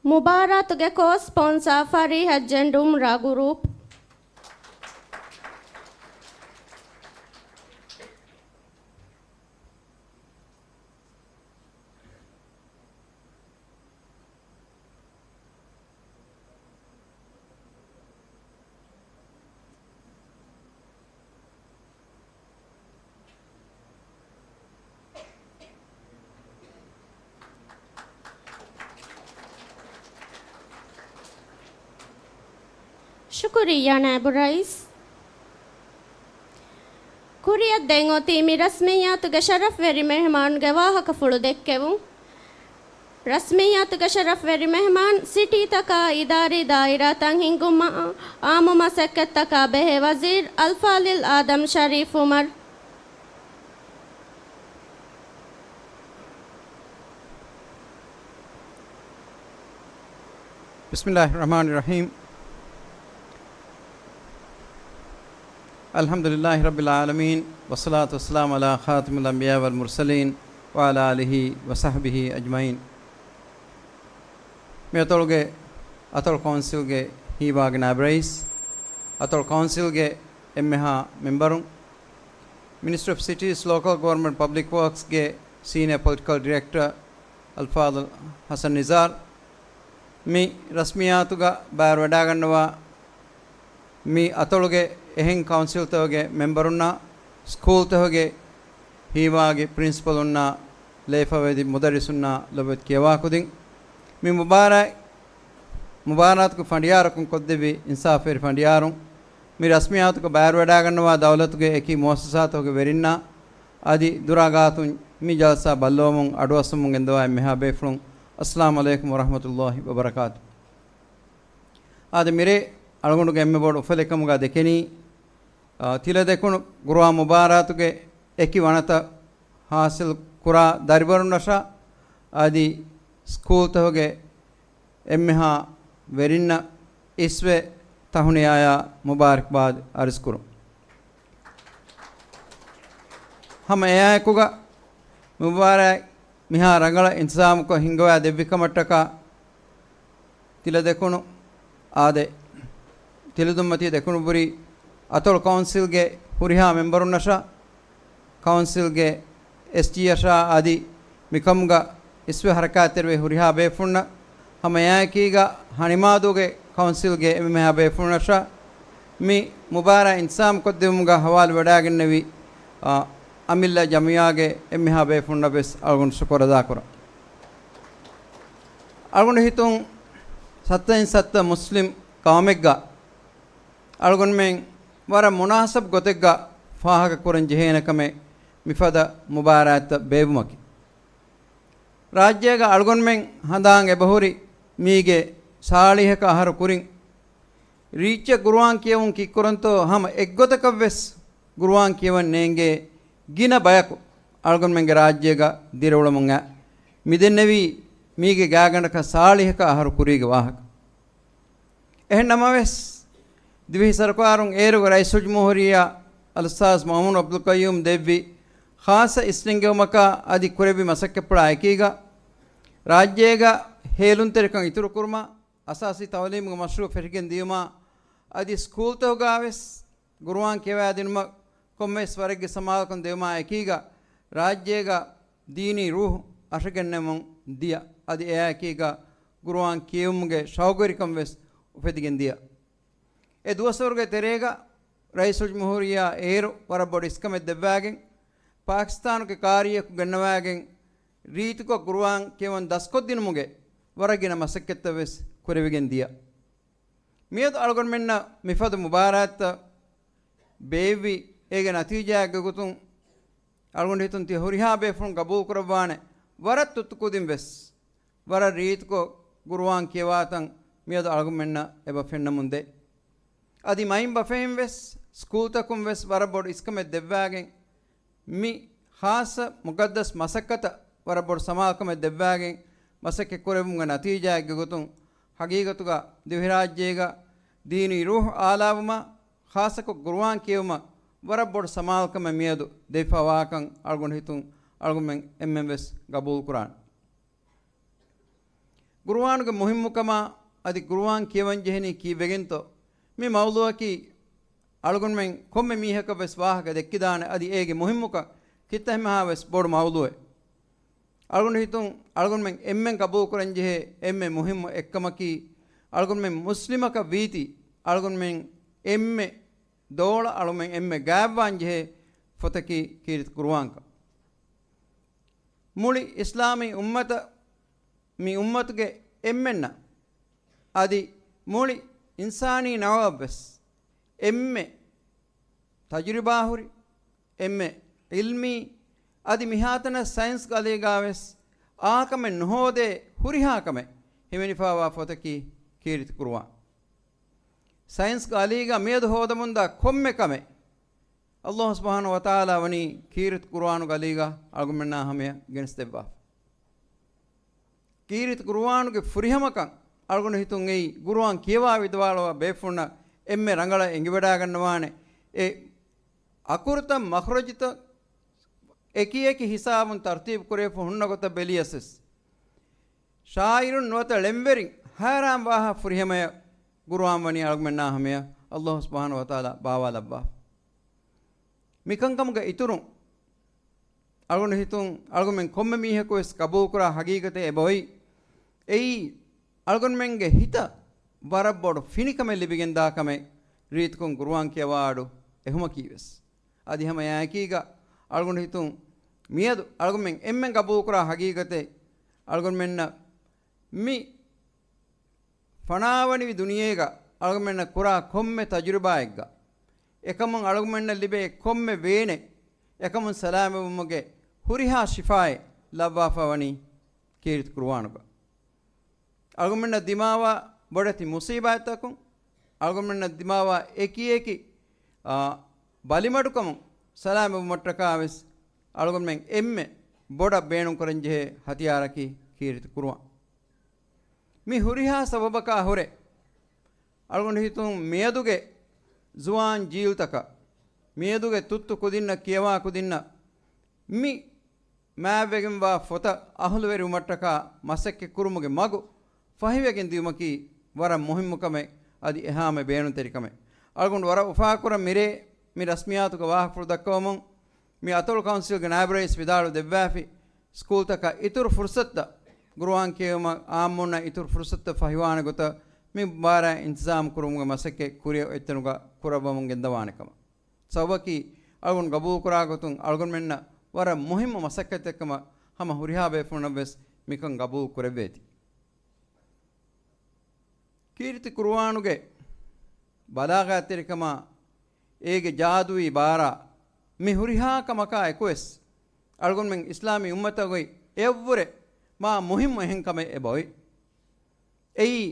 މުބާރާތުގެ ކޯ ސްޕޮންސާ ފަރީހަށް ޖެންޑު އުމްރާ ގުރޫޕް. ޝުކުރިއްޔާ ނައިބު ރައީސް. ކުރިއަށް ދެން އޮތީ މި ރަސްމިއްޔާތުގެ ޝަރަފްވެރި މެހެމާނުގެ ވާހަކަފުޅު ދެއްކެވުން. ރަސްމިއްޔާތުގެ ޝަރަފްވެރި މެހެމާން، ސިޓީތަކާ އިދާރީ ދާއިރާތައް ހިންގުމާ، އާއްމު މަސައްކަތްތަކާ ބެހޭ ވަޒީރު އަލްފާޟިލް އާދަމް ޝަރީފް އުމަރު. بسم الله الرحمن الرحيم. الحمد لله رب العالمين، والصلاة والسلام على خاتم الأنبياء والمرسلين، وعلى آله وصحبه أجمعين. މި އަތޮޅުގެ، އަތޮޅު ކައުންސިލްގެ ހީވާގި ނާއިބު ރައީސް، އަތޮޅު ކައުންސިލްގެ އެންމެހާ މެމްބަރުން، މިނިސްޓްރީ އޮފް ސިޓީސް ލޯކަލް ގޮވަރންމަންޓް ޕަބްލިކް ވޯކްސްގެ ސީނިއާ ޕޮލިޓިކަލް ޑިރެކްޓަރ އަލްފާޟިލް ޙަސަން ނިޒާރު، މި ރަސްމިއްޔާތުގަ ބައިވެރިވެވަޑައިގަންނަވާ މި އަތޮޅުގެ އެހެން ކައުންސިލްތަކުގެ މެމްބަރުންނާ، ސްކޫލްތަކުގެ ހީވާގި ޕްރިންސިޕަލުންނާ، ލޭފަވެދި މުދައްރިސުންނާ، ލޮބުވެތި ކިޔަވާ ކުދިން، މި މުބާރާތް، މުބާރާތުގެ ފަނޑިޔާރަކުން ކޮށްދެއްވި އިންސާފުވެރި ފަނޑިޔާރުން، މި ރަސްމިއްޔާތުގަ ބައިވެރިވެވަޑައިގަންނަވާ ދައުލަތުގެ އެކި މުއައްސަސާތަކުގެ ވެރިންނާ، އަދި ދުރާ ގާތުން މި ޖަލްސާ ބައްލަވަމުން އަޑުއައްސަމުން ގެންދަވާ އެންމެހާ ބޭފުޅުން، އައްސަލާމު ޢަލައިކުމް ވަރަޙްމަތުﷲި ވަބަރަކާތު. އާދެ، މިރޭ އަޅުގަނޑުގެ އެންމެ ބޮޑު އުފަލެއް ކަމުގަ ދެކެނީ، އާ، ތިލަދެކުނު ގުރުއާން މުބާރާތުގެ އެކި ވަނަތައް ހާސިލް ކުރާ ދަރިވަރުންނަށާ އަދި ސްކޫލްތަކުގެ އެންމެހާ ވެރިންނަށް އިސްވެ ތަހުނިޔާޔާ މުބާރަކްބާދް އަރިސްކުރުން. ހަމަ އެއާއެކުގަ މި މުބާރާތް މިހާ ރަނގަޅަށް އިންތިޒާމުކޮށް ހިންގަވާ ދެއްވި ކަމަށްޓަކާ ތިލަ ދެކުނު އާދެ، ތިލަދުންމަތީ ދެކުނުބުރީ އަތޮޅު ކައުންސިލްގެ ހުރިހާ މެމްބަރުންނަށާ، ކައުންސިލްގެ އެސްޖީއަށާ އަދި މިކަމުގަ އިސްވެ ހަރަކާތްތެރިވި ހުރިހާ ބޭފުޅުންނަށް، ހަމަ އެއާއެކީގަ ހަނިމާދޫގެ ކައުންސިލްގެ އެންމެހާ ބޭފުޅުންނަށާ، މި މުބާރާތް އިންތިޒާމް ކޮށްދެވުމުގަ ހަވާލުވެވަޑައިގެންނެވި، އާ، އަމިއްލަ ޖަމިއްޔާގެ އެންމެހާ ބޭފުޅުންނަށް ވެސް އަޅުގަނޑު ޝުކުރު އަދާކުރަން. އަޅުގަނޑު ހިތުން ސައްތައިން ސައްތަ މުސްލިމް ޤައުމެއްގަ އަޅުގަނޑުމެން ވަރަށް މުނާސަބު ގޮތެއްގަ ފާހަގަ ކުރަން ޖެހޭނެ ކަމެއް މިފަދަ މުބާރާތްތައް ބޭއްވުމަކީ. ރާއްޖޭގަ އަޅުގަނޑުމެން ހަނދާން އެބަހުރި މީގެ ސާޅީހަކަ އަހަރު ކުރިން ރީއްޗެއް ގުރުއާން ކިޔެވުން ކީއްކުރަންތޯ ހަމަ އެއްގޮތަކަށް ވެސް ގުރުއާން ކިޔަވަން ނޭނގޭ ގިނަ ބަޔަކު އަޅުގަނޑުމެންގެ ރާއްޖޭގަ ދިރިއުޅެމުން އައި މިދެންނެވީ މީގެ ގާތްގަނޑަކަށް ސާޅީހަކަ އަހަރު ކުރީގެ ވާހަކަ. އެހެން ނަމަވެސް، ދިވެހި ސަރުކާރުން އޭރުގެ ރައީސުލްޖުމްހޫރިއްޔާ އަލްއުސްތާޛް މައުމޫން ޢަބްދުލް ޤައްޔޫމް ދެއްވި ޚާއްޞަ އިސްނެންގެވުމަކާ އަދި ކުރެއްވި މަސައްކަތްޕުޅާ އެކީގަ، ރާއްޖޭގަ ހޭލުންތެރިކަން އިތުރުކުރުމާ، އަސާސީ ތައުލީމުގެ މަޝްރޫޢު ފެށިގެން ދިޔުމާ، އަދި ސްކޫލްތަކުގަ ވެސް ގުރުއާން ކިޔަވައިދިނުމަށް ކޮންމެވެސް ވަރެއްގެ ސަމާލުކަން ދެވުމާ އެކީގަ، ރާއްޖޭގަ ދީނީ ރޫޙު އަށަގެންނެވުމުން ދިޔަ، އަދި އެއާއެކީގަ ގުރުއާން ކިޔެވުމުގެ ޝައުގުވެރިކަން ވެސް އުފެދިގެން ދިޔަ. އެ ދުވަސްވަރުގެ ތެރޭގަ ރައީސުލްޖުމްހޫރިއްޔާ އޭރު ވަރަށް ބޮޑު އިސްކަމެއް ދެއްވާގެން، ޕާކިސްތާނުގެ ޤާރީއަކު ގެންނަވާގެން، ރީތިކޮށް ގުރުއާން ކިޔަވަން ދަސްކޮށްދިނުމުގެ ވަރަށް ގިނަ މަސައްކަތްތައް ވެސް ކުރެވިގެން ދިޔަ. މިއަދު އަޅުގަނޑުމެންނަށް މިފަދަ މުބާރާތްތައް ބޭއްވި އޭގެ ނަތީޖާއެއްގެ ގޮތުން އަޅުގަނޑު ހިތުން ތި ހުރިހާ ބޭފުޅުން ގަބޫލު ކުރައްވާނެ ވަރަށް ތުއްތު ކުދިން ވެސް ވަރަށް ރީތިކޮށް ގުރުއާން ކިޔަވާތަން މިއަދު އަޅުގަނޑުމެންނަށް އެބަ ފެންނަމުން ދޭ. އަދި މައިންބަފައިން ވެސް ސްކޫލްތަކުން ވެސް ވަރަށް ބޮޑު އިސްކަމެއް ދެއްވާގެން މި ޚާއްޞަ މުޤައްދަސް މަސައްކަތަށް ވަރަށް ބޮޑު ސަމާލުކަމެއް ދެއްވާގެން މަސައްކަތް ކުރެއްވުމުގެ ނަތީޖާއެއްގެ ގޮތުން ހަގީގަތުގަ ދިވެހިރާއްޖޭގަ ދީނީ ރޫޙު އާލާވުމާ، ޚާއްޞަކޮށް ގުރުއާން ކިޔެވުމަށް ވަރަށް ބޮޑު ސަމާލުކަމެއް މިއަދު ދެވިފަވާކަން އަޅުގަނޑު ހިތުން އަޅުގަނޑުމެން އެންމެން ވެސް ގަބޫލުކުރާނެ. ގުރުއާނުގެ މުހިއްމުކަމާ އަދި ގުރުއާން ކިޔަވަން ޖެހެނީ ކީއްވެގެންތޯ؟ މި މައުޟޫޢަކީ އަޅުގަނޑުމެން ކޮންމެ މީހަކަށް ވެސް ވާހަކަ ދެއްކިދާނެ އަދި އޭގެ މުހިއްމުކަން ކިތައްމެހާ ވެސް ބޮޑު މައުޟޫޢެއް. އަޅުގަނޑު ހިތުން އަޅުގަނޑުމެން އެންމެން ގަބޫލުކުރަންޖެހޭ އެންމެ މުހިއްމު އެއްކަމަކީ، އަޅުގަނޑުމެން މުސްލިމަކަށް ވީތީ، އަޅުގަނޑުމެން އެންމެ ދޯޅަ އަޅުމެން އެންމެ ގާތްވާންޖެހޭ ފޮތަކީ ކީރިތި ޤުރުއާންކަން. މުޅި އިސްލާމީ އުއްމަތަށް މި އުއްމަތުގެ އެންމެންނަށް އަދި މުޅި އިންސާނީ ނައުޢަށްވެސް އެންމެ ތަޖުރިބާހުރި، އެންމެ ޢިލްމީ، އަދި މިހާތަނަށް ސައިންސްގެ އަލީގާވެސް އާކަމެއް ނުހޯދޭ ހުރިހާ ކަމެއް ހިމެނިފައިވާ ފޮތަކީ ކީރިތި ޤުރުއާން. ސައިންސްގެ އަލީގަ މިއަދު ހޯދަމުންދާ ކޮންމެ ކަމެއް ﷲ ސުބްޙާނަހޫ ވަތަޢާލާ ވަނީ ކީރިތި ޤުރުއާނުގެ އަލީގަ އަޅުގަނޑުމެންނާ ހަމަޔަށް ގެނެސްދެއްވާފަ. ކީރިތި ޤުރުއާނުގެ ފުރިހަމަކަން އަޅުގަނޑު ހިތުން އެއީ، ގުރުއާން ކިޔަވާ ވިދާޅުވާ ބޭފުޅުންނަށް އެންމެ ރަނގަޅަށް އެނގިވަޑައިގަންނަވާނެ އެ އަކުރުތައް މަޚްރަޖުތައް އެކިއެކި ހިސާބުން ތަރުތީބު ކުރެވިފަ ހުންނަ ގޮތަށް ބެލިޔަސްވެސް، ޝާޢިރުން ނުވަތަ ޅެންވެރިން ހައިރާންވާހާ ފުރިހަމަޔަށް ގުރުއާން ވަނީ އަޅުގަނޑުމެންނާ ހަމަޔަށް ﷲ ސުބްޙާނަހޫ ވަތަޢާލާ ބާވާލައްވާފަ. މިކަންކަމުގެ އިތުރުން، އަޅުގަނޑު ހިތުން އަޅުގަނޑުމެން ކޮންމެ މީހަކު ވެސް ގަބޫލުކުރާ ހަގީގަތެއް އެބައޮތް. އެއީ، އަޅުގަނޑުމެންގެ ހިތަށް ވަރަށް ބޮޑު ފިނިކަމެއް ލިބިގެންދާ ކަމެއް ރީތިކޮށް ގުރުއާން ކިޔަވާ އަޑު އެހުމަކީވެސް. އަދި ހަމަ އެއާއެކީގަ އަޅުގަނޑު ހިތުން މިއަދު އަޅުގަނޑުމެން އެންމެން ގަބޫލުކުރާ ހަގީގަތެއް، އަޅުގަނޑުމެންނަށް މި ފަނާވަނިވި ދުނިޔޭގަ އަޅުގަނޑުމެންނަށް ކުރާ ކޮންމެ ތަޖުރިބާއެއްގަ، އެކަމުން އަޅުގަނޑުމެންނަށް ލިބޭ ކޮންމެ ވޭނެއް، އެކަމުން ސަލާމަތްވުމުގެ ހުރިހާ ޝިފާއެއް ލައްވާފަ ވަނީ ކީރިތި ޤުރުއާނުގަ. އަޅުގަނޑުމެންނަށް ދިމާވާ ބޮޑެތި މުޞީބާތްތަކުން، އަޅުގަނޑުމެންނަށް ދިމާވާ އެކި އެކި، އާ، ބަލިމަޑުކަމުން ސަލާމަތްވުމަށްޓަކާ ވެސް އަޅުގަނޑުމެން އެންމެ ބޮޑަށް ބޭނުންކުރަންޖެހޭ ހަތިޔާރަކީ ކީރިތި ޤުރުއާން. މި ހުރިހާ ސަބަބަކާ ހުރެ، އަޅުގަނޑު ހިތުން މިއަދުގެ ޒުވާން ޖީލްތަކަށް، މިއަދުގެ ތުއްތު ކުދިންނަށް، ކިޔަވާ ކުދިންނަށް މި މާތްވެގެންވާ ފޮތަށް އަހުލުވެރިވުމަށްޓަކާ މަސައްކަތް ކުރުމުގެ މަގު ފަހިވެގެން ދިޔުމަކީ ވަރަށް މުހިއްމު ކަމެއް، އަދި އެހާމެ ބޭނުންތެރި ކަމެއް. އަޅުގަނޑު ވަރަށް އުފާކުރަން މިރޭ މި ރަސްމިއްޔާތުގެ ވާހަކަފުޅު ދައްކަވަމުން، މި އަތޮޅު ކައުންސިލްގެ ނާއިބު ރައީސް ވިދާޅު ދެއްވާފި، ސްކޫލްތަކަށް އިތުރު ފުރުސަތުތައް، ގުރުއާން ކިޔެވުމަށް އާއްމުންނަށް އިތުރު ފުރުސަތުތައް ފަހިވާނެ ގޮތަށް މި މުބާރާތް އިންތިޒާމް ކުރުމުގެ މަސައްކަތް ކުރިއަށް އޮތްތަނުގަ ކުރައްވަމުން ގެންދަވާނެ ކަމަށް. ސަބަބަކީ، އަޅުގަނޑު ގަބޫލުކުރާ ގޮތުން އަޅުގަނޑުމެންނަށް ވަރަށް މުހިއްމު މަސައްކަތެއް ކަމަށް ހަމަ ހުރިހާ ބޭފުޅުންނަށް ވެސް މިކަން ގަބޫލު ކުރެއްވޭތީ. ކީރިތި ޤުރުއާނުގެ ބަލާޣާތްތެރިކަމާ، އޭގެ ޖާދުއީ ބާރާ، މި ހުރިހާ ކަމަކާ އެކުވެސް، އަޅުގަނޑުމެން އިސްލާމީ އުއްމަތަށް އޮތް އެއަށްވުރެ މާ މުހިއްމު އެހެން ކަމެއް އެބައޮތް. އެއީ،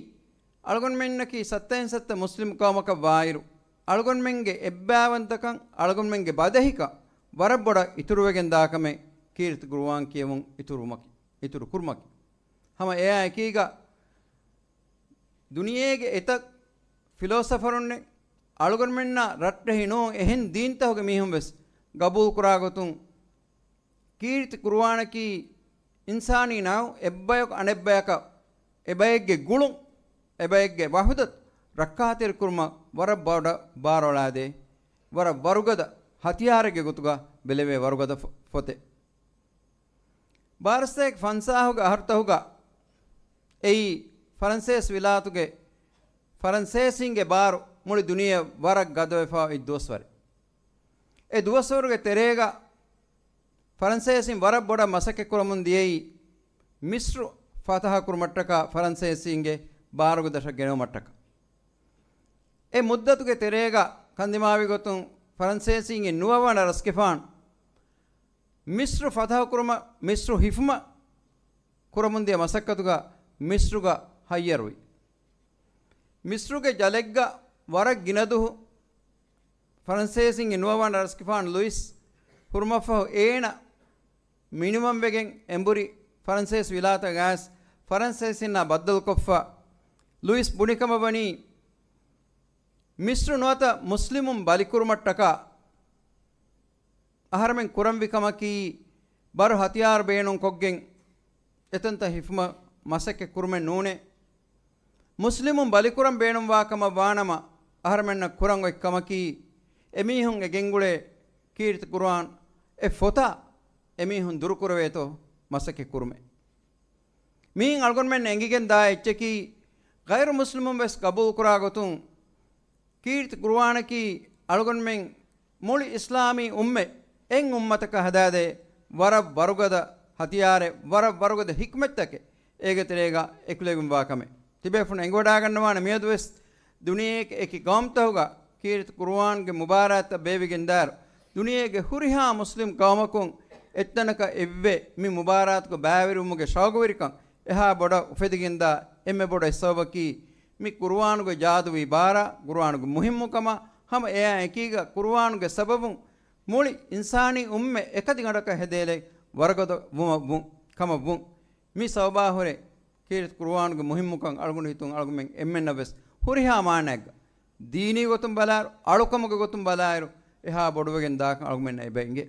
އަޅުގަނޑުމެންނަކީ ސައްތައިން ސައްތަ މުސްލިމް ޤައުމަކަށް ވާއިރު، އަޅުގަނޑުމެންގެ އެއްބައިވަންތަކަން، އަޅުގަނޑުމެންގެ ބަދަހިކަން ވަރަށް ބޮޑަށް އިތުރުވެގެން ދާ ކަމެއް ކީރިތި ޤުރުއާން ކިޔެވުން އިތުރުވުމަކީ، އިތުރު ކުރުމަކީ. ހަމަ އެއާ އެކީގަ، ދުނިޔޭގެ އެތައް ފިލޯސަފަރުންނެއް، އަޅުގަނޑުމެންނާ ރައްޓެހި ނޫން އެހެން ދީންތަކުގެ މީހުން ވެސް ގަބޫލު ކުރާ ގޮތުން، ކީރިތި ޤުރުއާނަކީ އިންސާނީ ނައު އެއްބަޔަކު އަނެއްބަޔަކަށް އެބައެއްގެ ގުޅުން، އެބައެއްގެ ވަޙުދަތު ރައްކާތެރިކުރުމަށް ވަރަށް ބޮޑަށް ބާރުއަޅާދޭ، ވަރަށް ވަރުގަދަ ހަތިޔާރެއްގެ ގޮތުގަ ބެލެވޭ ވަރުގަދަ ފޮ-، ފޮތެއް. ބާރަ ސަތޭކަ ފަންސާހުގެ އަހަރުތަހުގަ އެއީ ފަރަންސޭސި ވިލާތުގެ ފަރަންސޭސީންގެ ބާރު މުޅި ދުނިޔެ ވަރަށް ގަދަވެފަ އޮތް ދުވަސްވަރެއް. އެ ދުވަސްވަރުގެ ތެރޭގަ ފަރަންސޭސީން ވަރަށް ބޮޑަށް މަސައްކަތް ކުރަމުން ދިޔައީ މިސްރު ފަތަހަ ކުރުމަށްޓަކާ ފަރަންސޭސީންގެ ބާރުގެ ދަށަށް ގެނެވުމަށްޓަކާ. އެ މުއްދަތުގެ ތެރޭގަ ކަންދިމާވި ގޮތުން ފަރަންސޭސީންގެ ނުވަވަނަ ރަސްގެފާނު މިސްރު ފަތަހަ ކުރުމަށް، މިސްރު ހިފުމަށް ކުރަމުންދިޔަ މަސައްކަތުގަ މިސްރުގަ ހައްޔަރުވި. މިސްރުގެ ޖަލެއްގަ ވަރަށް ގިނަދުހު ފަރަންސޭސިންގެ ނުވަވަނަ ރަސްގެފާނު ލުއިސް ހުރުމަށްފަހު އޭނަ މިނިވަންވެގެން އެނބުރި ފަރަންސޭސި ވިލާތަށް ގާސް ފަރަންސޭސިންނާ ބައްދަލުކޮށްފަ ލުއިސް ބުނިކަމަށް ވަނީ، މިސްރު ނުވަތަ މުސްލިމުން ބަލިކުރުމަށްޓަކާ އަހަރެމެން ކުރަންވި ކަމަކީ، ބަރު ހަތިޔާރު ބޭނުންކޮށްގެން އެތަންތައް ހިފުމަށް މަސައްކަތް ކުރުމެއް ނޫނޭ. މުސްލިމުން ބަލިކުރަން ބޭނުންވާ ކަމަށް ވާނަމަ، އަހަރެމެންނަށް ކުރަން އޮތް ކަމަކީ، އެމީހުން އެ ގެންގުޅޭ ކީރިތި ޤުރުއާން އެ ފޮތާ އެމީހުން ދުރުކުރެވޭތޯ މަސައްކަތް ކުރުމޭ. މިއިން އަޅުގަނޑުމެން އެނގިގެން ދާ އެއްޗަކީ، ޣައިރު މުސްލިމުން ވެސް ގަބޫލުކުރާ ގޮތުން، ކީރިތި ޤުރުއާނަކީ އަޅުގަނޑުމެން މުޅި އިސްލާމީ އުއްމަތް އެއް އުއްމަތަކަށް ހަދާދޭ ވަރަށް ވަރުގަދަ ހަތިޔާރެއް، ވަރަށް ވަރުގަދަ ޙިކްމަތްތަކެއް އޭގެ ތެރޭގަ އެކުލެވިންވާ ކަމެއް. ތިބޭފުޅުން އެނގިވަޑާގަންނަވާނެ މިއަދުވެސް ދުނިޔޭގެ އެކި ޤައުމުތަކުގަ ކީރިތި ޤުރުއާންގެ މުބާރާތްތައް ބޭއްވިގެންދާއިރު، ދުނިޔޭގެ ހުރިހާ މުސްލިމް ޤައުމަކުން އެއްތަނަކަށް އެއްވެ މި މުބާރާތުގަ ބައިވެރިވުމުގެ ޝައުގުވެރިކަން އެހާ ބޮޑަށް އުފެދިގެންދާ އެންމެ ބޮޑު އެއް ސަބަބަކީ، މި ޤުރުއާނުގެ ޖާދުވީ ބާރާ، ޤުރުއާނުގެ މުހިއްމުކަމާ، ހަމަ އެއާ އެކީގަ ޤުރުއާނުގެ ސަބަބުން މުޅި އިންސާނީ އުއްމަތް އެކަތިގަނޑަކަށް ހެދޭލެއް ވަރުގަދަ ވުމަށް ވުން، ކަމަށް ވުން. މި ސަބަބާ ހުރެ ކީރިތި ޤުރުއާނުގެ މުހިއްމުކަން އަޅުގަނޑު ހިތުން އަޅުގަނޑުމެން އެންމެންނަށް ވެސް ހުރިހާ މާނައެއްގަ، ދީނީ ގޮތުން ބަލާއިރު، އަޅުކަމުގެ ގޮތުން ބަލާއިރު، އެހާ ބޮޑުވެގެން ދާކަން އަޅުގަނޑުމެންނަށް އެބަ އެނގޭ.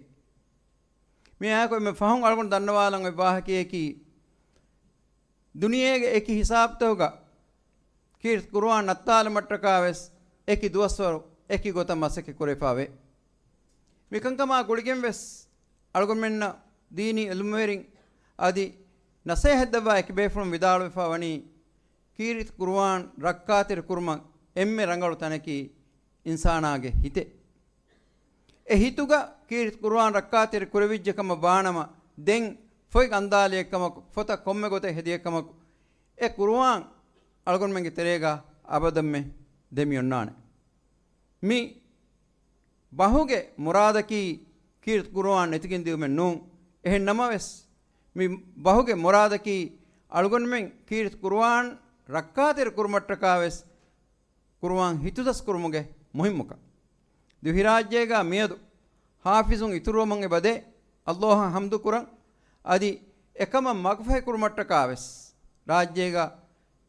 މި އާޔަތު އެންމެ ފަހުން އަޅުގަނޑު ދަންނަވާލަން އޮތް ވާހަކައަކީ، ދުނިޔޭގެ އެކި ހިސާބުތަކުގަ ކީރިތި ޤުރުއާން ނައްތާލުމަށްޓަކާ ވެސް އެކި ދުވަސްވަރު އެކި ގޮތަށް މަސައްކަތް ކުރެވިފަ ވޭ. މިކަންކަމާ ގުޅިގެން ވެސް އަޅުގަނޑުމެންނަށް ދީނީ ޢިލްމުވެރިން އަދި ނަސޭހަތްދައްވާ އެކި ބޭފުޅުން ވިދާޅުވެފަ ވަނީ، ކީރިތި ޤުރުއާން ރައްކާތެރި ކުރުމަށް އެންމެ ރަނގަޅު ތަނަކީ އިންސާނާގެ ހިތެއް. އެ ހިތުގަ ކީރިތި ޤުރުއާން ރައްކާތެރި ކުރެވިއްޖެ ކަމަށް ވާނަމަ، ދެން ފޮތް އަންދާލިއެއްކަމަކު، ފޮތަށް ކޮންމެ ގޮތެއް ހެދިއެއްކަމަކު، އެ ޤުރުއާން އަޅުގަނޑުމެންގެ ތެރޭގަ އަބަދަށްމެ ދެމިއޮންނާނެ. މި ބަހުގެ މުރާދަކީ ކީރިތި ޤުރުއާން ނެތިގެން ދިޔުމެއް ނޫން. އެހެން ނަމަވެސް، މި ބަހުގެ މުރާދަކީ އަޅުގަނޑުމެން ކީރިތި ޤުރުއާން ރައްކާތެރި ކުރުމަށްޓަކާ ވެސް ޤުރުއާން ހިތުދަސް ކުރުމުގެ މުހިއްމުކަން. ދިވެހިރާއްޖޭގަ މިއަދު ޙާފިޒުން އިތުރުވަމުން އެބަދޭ، ﷲ އަށް ޙަމްދު ކުރަން. އަދި އެކަމަށް މަގުފަހި ކުރުމަށްޓަކާ ވެސް ރާއްޖޭގަ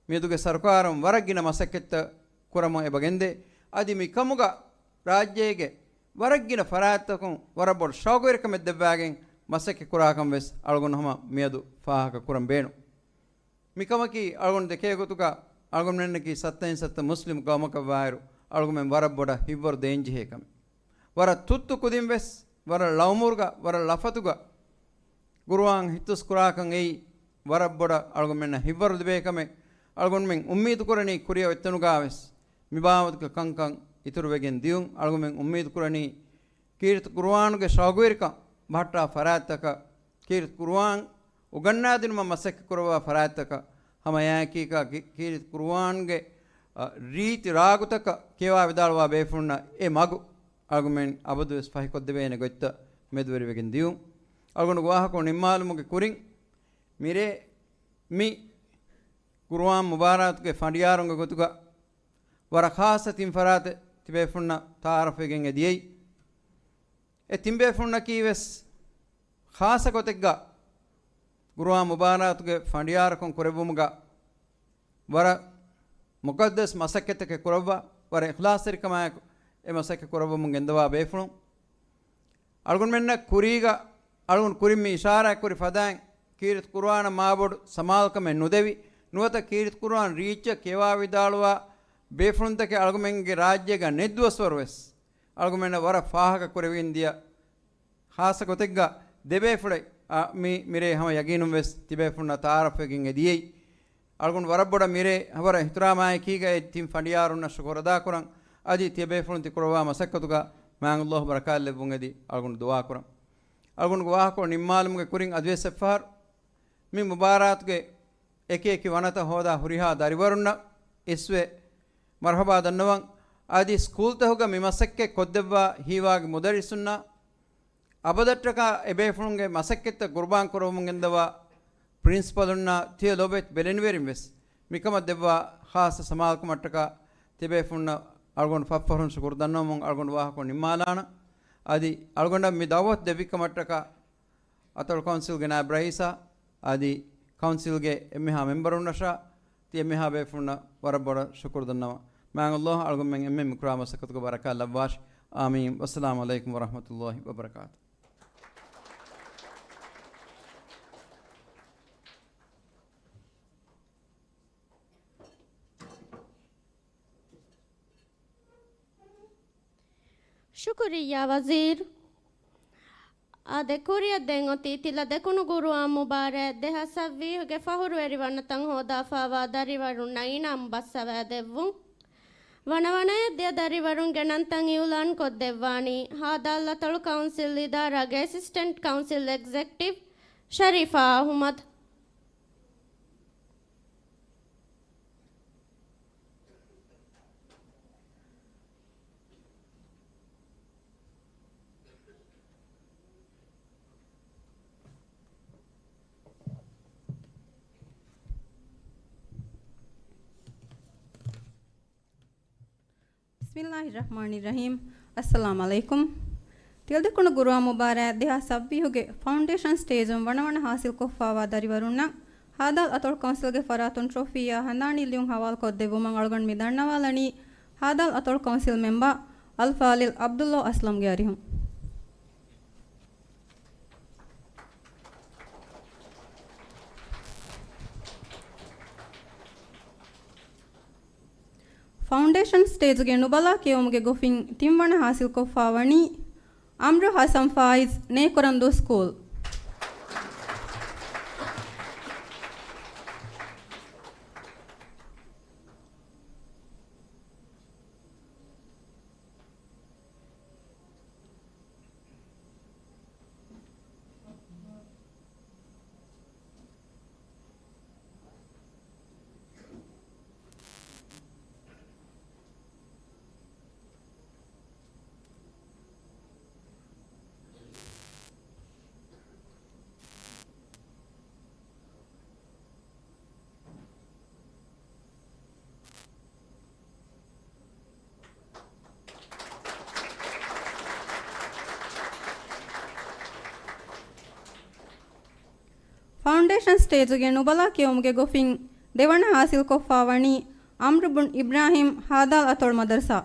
މިއަދުގެ ސަރުކާރުން ވަރަށް ގިނަ މަސައްކަތްތައް ކުރަމުން އެބަ ގެންދޭ. އަދި މިކަމުގަ ރާއްޖޭގެ ވަރަށް ގިނަ ފަރާތްތަކުން ވަރަށް ބޮޑު ޝައުގުވެރިކަމެއް ދެއްވާގެން މަސައްކަތް ކުރާކަން ވެސް އަޅުގަނޑު ހަމަ މިއަދު ފާހަގަ ކުރަން ބޭނުން. މިކަމަކީ އަޅުގަނޑު ދެކޭ ގޮތުގަ އަޅުގަނޑުމެންނަކީ ސައްތައިން ސައްތަ މުސްލިމް ޤައުމަކަށް ވާއިރު، އަޅުގަނޑުމެން ވަރަށް ބޮޑަށް ހިތްވަރު ދޭންޖެހޭ ކަމެއް. ވަރަށް ތުއްތު ކުދިން ވެސް، ވަރަށް ޅައުމުރުގަ، ވަރަށް ޅަފަތުގަ ޤުރުއާން ހިތުދަސް ކުރާކަން އެއީ ވަރަށް ބޮޑަށް އަޅުގަނޑުމެންނަށް ހިތްވަރު ލިބޭ ކަމެއް. އަޅުގަނޑުމެން އުއްމީދު ކުރަނީ ކުރިއަށް އޮތްތަނުގަ ވެސް މި ބާވަތުގެ ކަންކަން އިތުރުވެގެން ދިޔުން. އަޅުގަނޑުމެން އުއްމީދު ކުރަނީ ކީރިތި ޤުރުއާނުގެ ޝައުގުވެރިކަން ބަހައްޓާ ފަރާތްތަކަށް، ކީރިތި ޤުރުއާން އުގަންނާދިނުމަށް މަސައްކަތް ކުރައްވާ ފަރާތްތަކަށް ހަމަ އެއާއެކީގަ ކީ-، ކީރިތި ޤުރުއާންގެ، އަ، ރީތި ރާގުތަކަށް ކިޔަވާ ވިދާޅުވާ ބޭފުޅުންނަށް އެ މަގު އަޅުގަނޑުމެން އަބަދުވެސް ފަހިކޮށްދެވޭނެ ގޮތްތައް މެދުވެރިވެގެން ދިޔުން. އަޅުގަނޑު ވާހަކަ ނިންމާލުމުގެ ކުރިން މިރޭ މި ޤުރުއާން މުބާރާތުގެ ފަނޑިޔާރުންގެ ގޮތުގަ ވަރަށް ޚާއްޞަ ތިން ފަރާތެއް ތިބޭފުންނަށް ތަޢާރަފްވެގެން އެ ދިޔައީ. އެ ތިންބޭފުންނަކީ ވެސް ޚާއްޞަ ގޮތެއްގަ ޤުރުއާން މުބާރާތުގެ ފަނޑިޔާރުކަން ކުރެއްވުމުގަ ވަރަށް މުޤައްދަސް މަސައްކަތްތަކެއް ކުރައްވާ، ވަރަށް އިޚްލާޞްތެރިކަމާއެކު އެ މަސައްކަތް ކުރައްވަމުން ގެންދަވާ ބޭފުޅުން. އަޅުގަނޑުމެންނަށް ކުރީގަ، އަޅުގަނޑު ކުރިން މި އިޝާރާތް ކުރި ފަދައިން، ކީރިތި ޤުރުއާނަށް މާބޮޑު ސަމާލުކަމެއް ނުދެވި، ނުވަތަ ކީރިތި ޤުރުއާން ރީއްޗަށް ކިޔަވާ ވިދާޅުވާ ބޭފުޅުންތަކެއް އަޅުގަނޑުމެންގެ ރާއްޖޭގަ ނެތް ދުވަސްވަރު ވެސް، އަޅުގަނޑުމެންނަށް ވަރަށް ފާހަގަ ކުރެވިގެން ދިޔަ ޚާއްޞަ ގޮތެއްގަ ދެބޭފުޅެއް، އަ، މި، މިރޭ ހަމަ ޔަގީނުން ވެސް ތިބޭފުޅުންނަށް ތަޢާރަފްވެގެން އެ ދިޔައީ. އަޅުގަނޑު ވަރަށް ބޮޑަށް މިރޭ ވަރަށް އިޙްތިރާމާއެކީގައި ތިން ފަނޑިޔާރުންނަށް ޝުކުރު އަދާކުރަން. އަދި ތިޔަބޭފުޅުން ތި ކުރައްވާ މަސައްކަތުގަ މާތް ﷲ ބަރަކާތްލެއްވުން އެދި އަޅުގަނޑު ދުޢާކުރަން. އަޅުގަނޑުގެ ވާހަކަ ނިންމާލުމުގެ ކުރިން އަދިވެސް އެއްފަހަރު މި މުބާރާތުގެ އެކި އެކި ވަނަތައް ހޯދާ ހުރިހާ ދަރިވަރުންނަށް އިސްވެ މަރުޙަބާ ދަންނަވަން. އަދި ސްކޫލްތަކުގަ މި މަސައްކަތް ކޮށްދެއްވާ ހީވާގި މުދައްރިސުންނާ، އަބަދަށްޓަކާ އެބޭފުޅުންގެ މަސައްކަތްތައް ޤުރުބާން ކުރައްވަމުން ގެންދަވާ ޕްރިންސިޕަލުންނާ ތިޔަ ލޮބުވެތި ބެލެނިވެރިން ވެސް މިކަމަށް ދެއްވާ ޚާއްޞަ ސަމާލުކަމަށްޓަކާ ތިބޭފުންނަށް އަޅުގަނޑު ފަށްފަށުން ޝުކުރު ދަންނަވަމުން އަޅުގަނޑު ވާހަކަ ނިންމާލާނަން. އަދި އަޅުގަނޑަށް މި ދަޢުވަތު ދެއްވިކަމަށްޓަކާ އަތޮޅު ކައުންސިލްގެ ނާއިބު ރައީސާ އަދި ކައުންސިލްގެ އެންމެހާ މެމްބަރުންނަށާ ތި އެންމެހާ ބޭފުޅުންނަށް ވަރަށް ބޮޑަށް ޝުކުރު ދަންނަވަން. މާތް ﷲ އަޅުގަނޑުމެން އެންމެން މިކުރާ މަސައްކަތުގެ ބަރަކާތް ލައްވާށި. އާމީން. ވައްސަލާމު ޢަލައިކުމް ވަރަޙްމަތުﷲ ވަބަރަކާތު. ޝުކުރިއްޔާ ވަޒީރު. އާދެ، ކުރިއަށް ދެން އޮތީ ތިލަ ދެކުނު ޤުރުއާން މުބާރާތް ދެހާސް ސައްވީހުގެ ފަހުރުވެރި ވަނަތައް ހޯދާފާވާ ދަރިވަރުންނަށް އިނާމް ބައްސަވާދެއްވުން. ވަނަވަނައަށް ދިޔަ ދަރިވަރުންގެ ނަންތައް އިއުލާން ކޮށްދެއްވާނީ ހާދަ އަތޮޅު ކައުންސިލް އިދާރާގެ އެސިސްޓެންޓް ކައުންސިލް އެގްޒެކްޓިވް ޝަރީފާ އަޙުމަދު. ބިސްމިއްލާހިއްރަޙްމާނިއްރަޙީމް. އައްސަލާމު ޢަލައިކުމް. ތިލަ ދެކުނު ޤުރުއާން މުބާރާތް ދެހާސް ސައްވީހުގެ ފައުންޑޭޝަން ސްޓޭޖުން ވަނަވަނަ ޙާޞިލްކޮށްފާވާ ދަރިވަރުންނަށް ހާދަ އަތޮޅު ކައުންސިލްގެ ފަރާތުން ޓްރޮފީއާ ހަނދާނީ ލިޔުން ޙަވާލުކޮށްދެއްވުމަށް އަޅުގަނޑު މި ދަންނަވާލަނީ ހާދަ އަތޮޅު ކައުންސިލް މެމްބަރ އަލްފާޟިލް ޢަބްދުﷲ އަސްލަމްގެ އަރިހުން. ފައުންޑޭޝަން ސްޓޭޖުގެ ނުބަލާ ކެއުމުގެ ގޮފިން ތިންވަނަ ޙާޞިލްކޮށްފާވަނީ އަމްރު ޙަސަން ފާއިޒް، ނޭކުރަންދޫ ސްކޫލް. ފައުންޑޭޝަން ސްޓޭޖުގެ ނުބަލާ ކިޔެވުމުގެ ގޮފިން ދެވަނަ ހާސިލްކޮށްފާވަނީ އަމްރު ބުން އިބްރާހީމް، ހާދާލް އަތޮޅު މަދަރުސާ.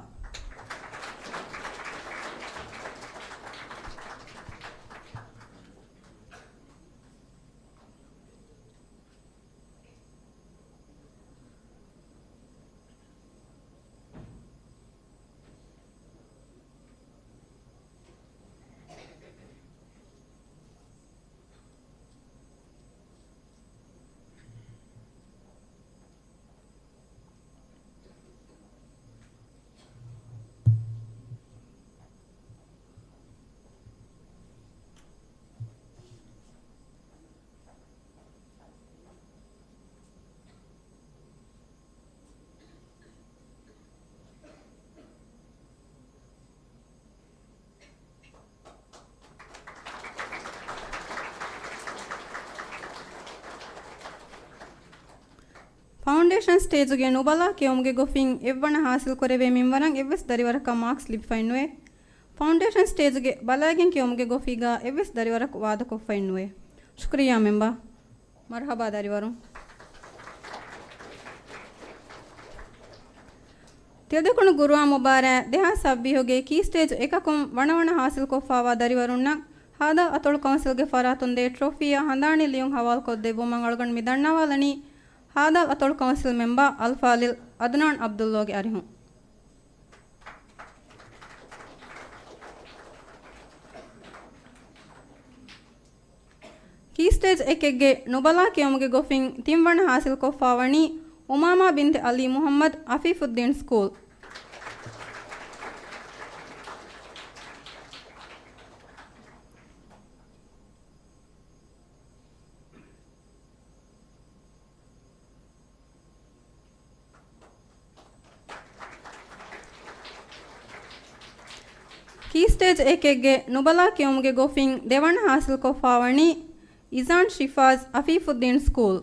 ފައުންޑޭޝަން ސްޓޭޖުގެ ނުބަލާ ކިޔެވުމުގެ ގޮފިން އެއްވަނަ ހާސިލްކުރެވޭ މިންވަރަށް އެއްވެސް ދަރިވަރަކަށް މާކްސް ލިބިފައެއްނުވޭ. ފައުންޑޭޝަން ސްޓޭޖުގެ ބަލައިގެން ކިޔެވުމުގެ ގޮފީގަ އެއްވެސް ދަރިވަރަކު ވާދަކޮށްފައެއްނުވޭ. ޝުކުރިއްޔާ މެމްބާ. މަރުޙަބާ ދަރިވަރުން. ތިލަދެކުނު ގުރުއާން މުބާރާތް ދެހާސް ސައްބީހުގެ ކީ ސްޓޭޖް އެކަކުން ވަނަވަނަ ހާސިލްކޮށްފާވާ ދަރިވަރުންނަށް ހާދާލް އަތޮޅު ކައުންސިލްގެ ފަރާތުން ދޭ ޓްރޮފީއާ ހަނދާނީ ލިޔުން ހަވާލުކޮށްދެއްވުމަށް އަޅުގަނޑު މި ދަންނަވާލަނީ ހާދާލް އަތޮޅު ކައުންސިލް މެމްބާ އަލްފާޟިލް އަދުނާން ޢަބްދުﷲގެ އަރިހުން. ކީ ސްޓޭޖް އެކެއްގެ ނުބަލާ ކިޔެވުމުގެ ގޮފިން ތިންވަނަ ހާސިލްކޮށްފާވަނީ އުމާމާ ބިންތި ޢަލީ މުޙައްމަދު ޢަފީފުއްދީން ސްކޫލް. ކީ ސްޓޭޖް އެކެއްގެ ނުބަލާ ކިޔެވުމުގެ ގޮފިން ދެވަނަ ހާސިލްކޮށްފާވަނީ އިޒާން ޝިފާޒް ޢަފީފުއްދީން ސްކޫލް.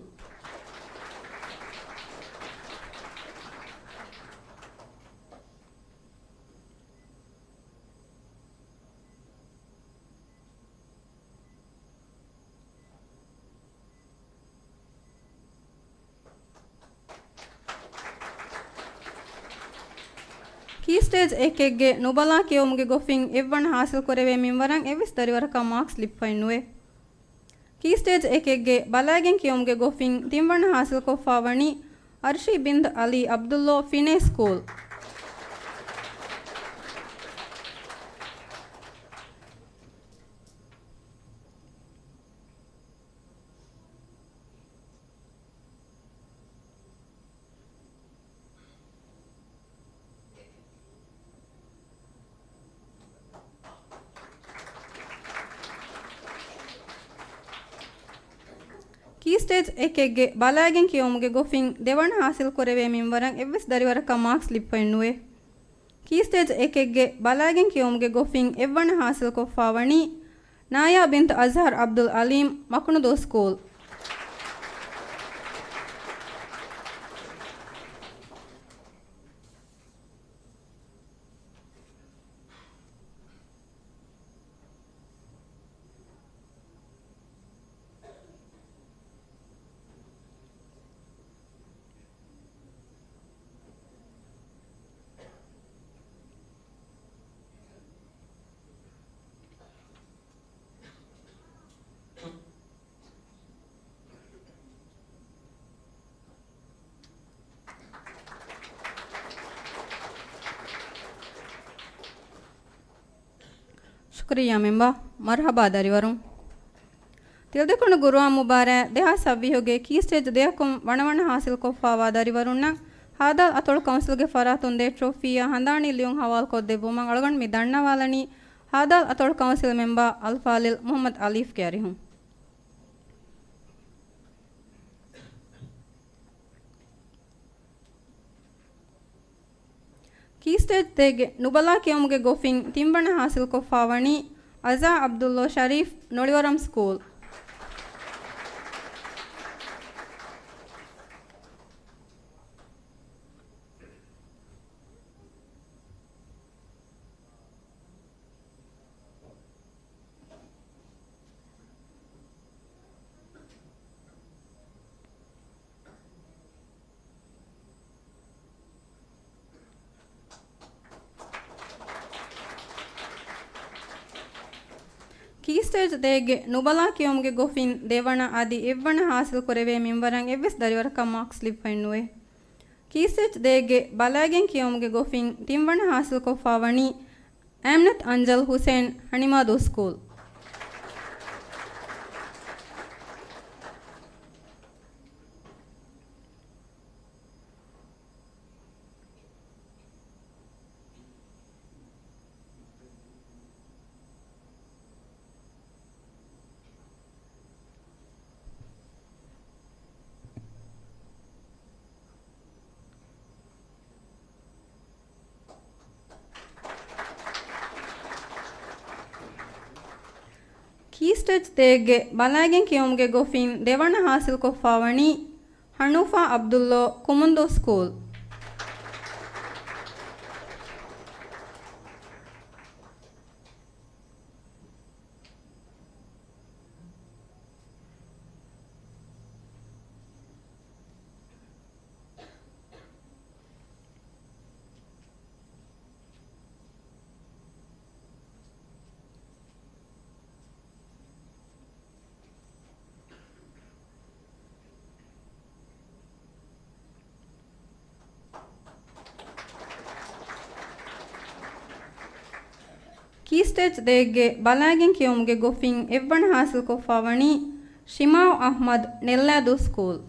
ކީ ސްޓޭޖް އެކެއްގެ ނުބަލާ ކިޔެވުމުގެ ގޮފިން އެއްވަނަ ހާސިލްކުރެވޭ މިންވަރަށް އެއްވެސް ދަރިވަރަކަށް މާކްސް ލިބިފައެއްނުވޭ. ކީ ސްޓޭޖް އެކެއްގެ ބަލައިގެން ކިޔެވުމުގެ ގޮފިން ތިންވަނަ ހާސިލްކޮށްފާވަނީ އަރްޝީ ބިންތު ޢަލީ ޢަބްދުﷲ ފިނޭ ސްކޫލް. ކީ ސްޓޭޖް އެކެއްގެ ބަލައިގެން ކިޔެވުމުގެ ގޮފިން ދެވަނަ ހާސިލްކުރެވޭ މިންވަރަށް އެއްވެސް ދަރިވަރަކަށް މާކްސް ލިބިފައެއްނުވޭ. ކީ ސްޓޭޖް އެކެއްގެ ބަލައިގެން ކިޔެވުމުގެ ގޮފިން އެއްވަނަ ހާސިލްކޮށްފާވަނީ ނާޔާ ބިންތު އަޒްހަރު ޢަބްދުލް ޢަލީމް މަކުނުދޫ ސްކޫލް. ޝުކުރިއްޔާ މެމްބާ. މަރުޙަބާ ދަރިވަރުން. ތިލަދެކުނު ގުރުއާން މުބާރާތް ދެހާސް ސައްބީހުގެ ކީ ސްޓޭޖް ދެއަކުން ވަނަވަނަ ހާސިލްކޮށްފާވާ ދަރިވަރުންނަށް ހާދާލް އަތޮޅު ކައުންސިލްގެ ފަރާތުން ދޭ ޓްރޮފީއާ ހަނދާނީ ލިޔުން ހަވާލުކޮށްދެއްވުމަށް އަޅުގަނޑު މި ދަންނަވާލަނީ ހާދާލް އަތޮޅު ކައުންސިލް މެމްބާ އަލްފާޟިލް މުޙައްމަދު ޢަލީފްގެ އަރިހުން. ކީ ސްޓޭޖް ތޭގެ ނުބަލާ ކިޔަވުމުގެ ގޮފިން ތިންވަނަ ހާސިލްކޮށްފާވަނީ އަޒާ ޢަބްދުﷲ ޝަރީފް، ނޮޅިވަރަމް ސްކޫލް. ކީ ސްޓޭޖް ދޭއްގެ ނުބަލާ ކިޔުމުގެ ގޮފިން ދެވަނަ އަދި އެއްވަނަ ހާސިލް ކުރެވޭ މިންވަރަށް އެއްވެސް ދަރިވަރަކަށް މާކްސް ލިބިފައެއް ނުވޭ. ކީ ސްޓޭޖް ދޭއްގެ ބަލައިގެން ކިޔުމުގެ ގޮފިން ތިންވަނަ ހާސިލްކޮށްފަ ވަނީ އަމްނަތް އަންޖަލް ހުސެން، ހަނިމާދޫ ސްކޫލް. ކީ ސްޓޭޖް ދޭއްގެ ބަލައިގެން ކިޔުމުގެ ގޮފިން ދެވަނަ ހާސިލްކޮށްފަ ވަނީ ހަނޫފާ އަބްދުއްލޯ، ކުމުންދޫ ސްކޫލް. ކީ ސްޓޭޖް ދޭއްގެ ބަލައިގެން ކިޔުމުގެ ގޮފިން އެއްވަނަ ހާސިލްކޮށްފަ ވަނީ ޝިމާވް އަޙްމަދު، ނެއްލާދޫ ސްކޫލް.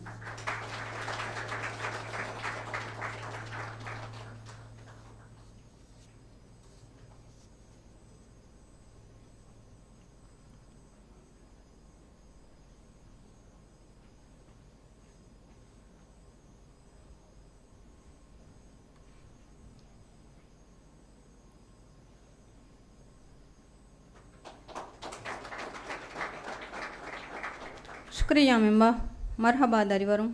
ޝުކުރިއްޔާ މެމްބަރ. މަރްޙަބާ ދަރިވަރުން.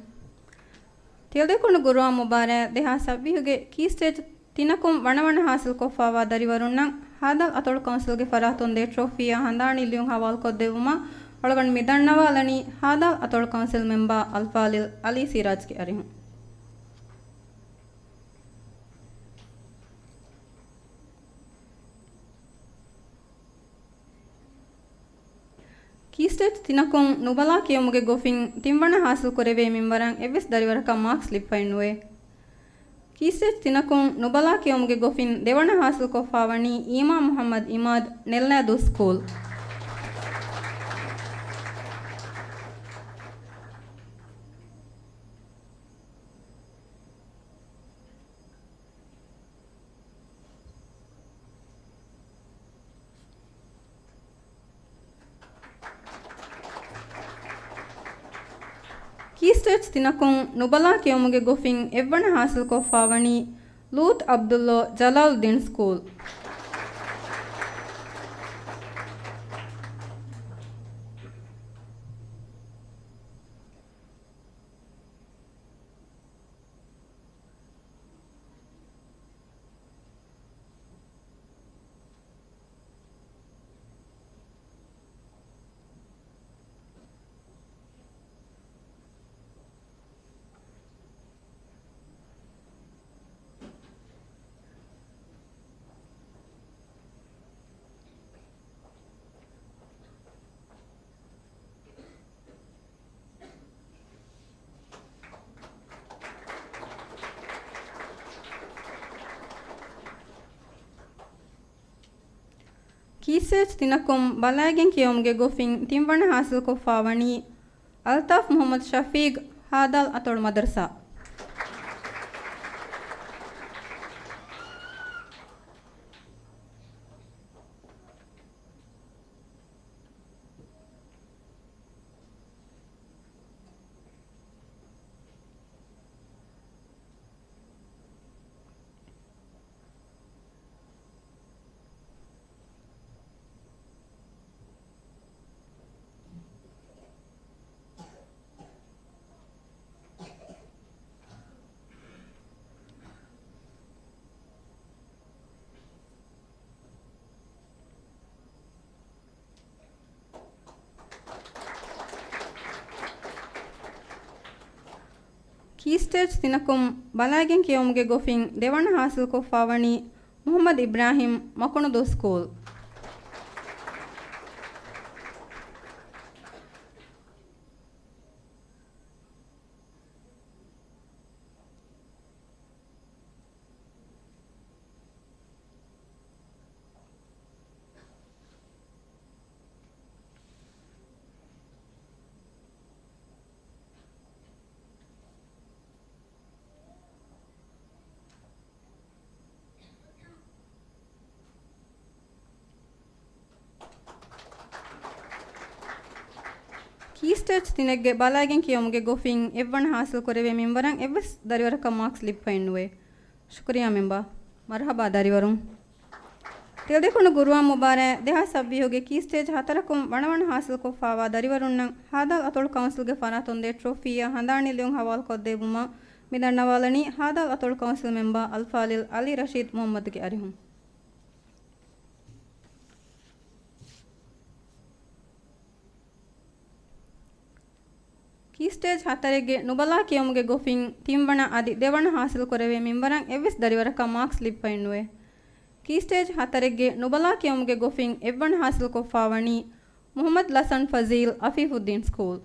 ތިލަދެއްކުނު ގުރުއާން މުބާރާތް ދެހާސް ސައްބީސްގެ ކީ ސްޓޭޖް ތިނަކުން ވަނަވަނަ ހާސިލްކޮށްފަވާ ދަރިވަރުންނަށް ހާދަލް އަތޮޅު ކައުންސިލްގެ ފަރާތުން ދޭ ޓްރޮފީއާ ހަނދާނީ ލިޔުން ހަވާލުކޮށްދެއްވުމަށް އަޅުގަނޑު މި ދަންނަވާލަނީ ހާދަލް އަތޮޅު ކައުންސިލް މެމްބާ އަލްފާޟިލް އަލީ ސިރާޖްގެ އަރިހުން. ކީ ސްޓޭޖް ތިނަކުން ނުބަލާ ކިޔުމުގެ ގޮފިން ތިންވަނަ ހާސިލް ކުރެވޭ މިންވަރަށް އެއްވެސް ދަރިވަރަކަށް މާކްސް ލިބިފައެއް ނުވޭ. ކީ ސްޓޭޖް ތިނަކުން ނުބަލާ ކިޔުމުގެ ގޮފިން ދެވަނަ ހާސިލްކޮށްފާ ވަނީ އީމާ މުޙައްމަދު އިމާދު، ނެއްލާދޫ ސްކޫލް. ކީ ސްޓޭޖް ތިނަކުން ނުބަލާ ކިޔުމުގެ ގޮފިން އެއްވަނަ ހާސިލްކޮށްފާ ވަނީ ލޫތު އަބްދުއްލޯ، ޖަލާލުއްދީން ސްކޫލް. ކީ ސްޓޭޖް ތިނަކުން ބަލައިގެން ކިޔުމުގެ ގޮފިން ތިންވަނަ ހާސިލްކޮށްފާ ވަނީ އަލްތާފް މުޙައްމަދު ޝަފީޤް، ހާދަލް އަތޮޅު މަދަރުސާ. ކީ ސްޓޭޖް ތިނަކުން ބަލައިގެން ކިޔުމުގެ ގޮފިން ދެވަނަ ހާސިލްކޮށްފާ ވަނީ މުޙައްމަދު އިބްރާހިމް، މަކުނުދޫ ސްކޫލް. ކީ ސްޓޭޖް ތިނެއްގެ ބަލައިގެން ކިޔެވުމުގެ ގޮފިން އެއްވަނަ ހާސިލް ކުރެވޭ މިންވަރަށް އެއްވެސް ދަރިވަރަކަށް މާކްސް ލިބިފައެއް ނުވޭ. ޝުކުރިއްޔާ މެމްބާ. މަރުހަބާ ދަރިވަރުން. ތިލަދެކުނު ގުރުއާން މުބާރާތް ދެހާސް ސައްބީހުގެ ކީ ސްޓޭޖް ހަތަރަކުން ވަނަވަނަ ހާސިލްކޮށްފާވާ ދަރިވަރުންނަށް ހާދާލް އަތޮޅު ކައުންސިލްގެ ފަރާތުން ދޭ ޓްރޮފީއާ ހަނދާނީ ލިޔުން ހަވާލުކޮށްދެއްވުމަށް މި ދަންނަވާލަނީ ހާދާލް އަތޮޅު ކައުންސިލް މެމްބާ އަލްފާޟިލް އަލީ ރަޝީދު މުޙައްމަދުގެ އަރިހުން. ކީ ސްޓޭޖް ހަތަރެއްގެ ނުބަލާ ކިޔެވުމުގެ ގޮފިން ތިންވަނަ އަދި ދެވަނަ ހާސިލް ކުރެވޭ މިންވަރަށް އެއްވެސް ދަރިވަރަކަށް މާކްސް ލިބިފައެއް ނުވޭ. ކީ ސްޓޭޖް ހަތަރެއްގެ ނުބަލާ ކިޔެވުމުގެ ގޮފިން އެއްވަނަ ހާސިލްކޮށްފާވަނީ މުޙައްމަދު ލަސަން ފަޒީލް އަފީފުއްދީން ސްކޫލް.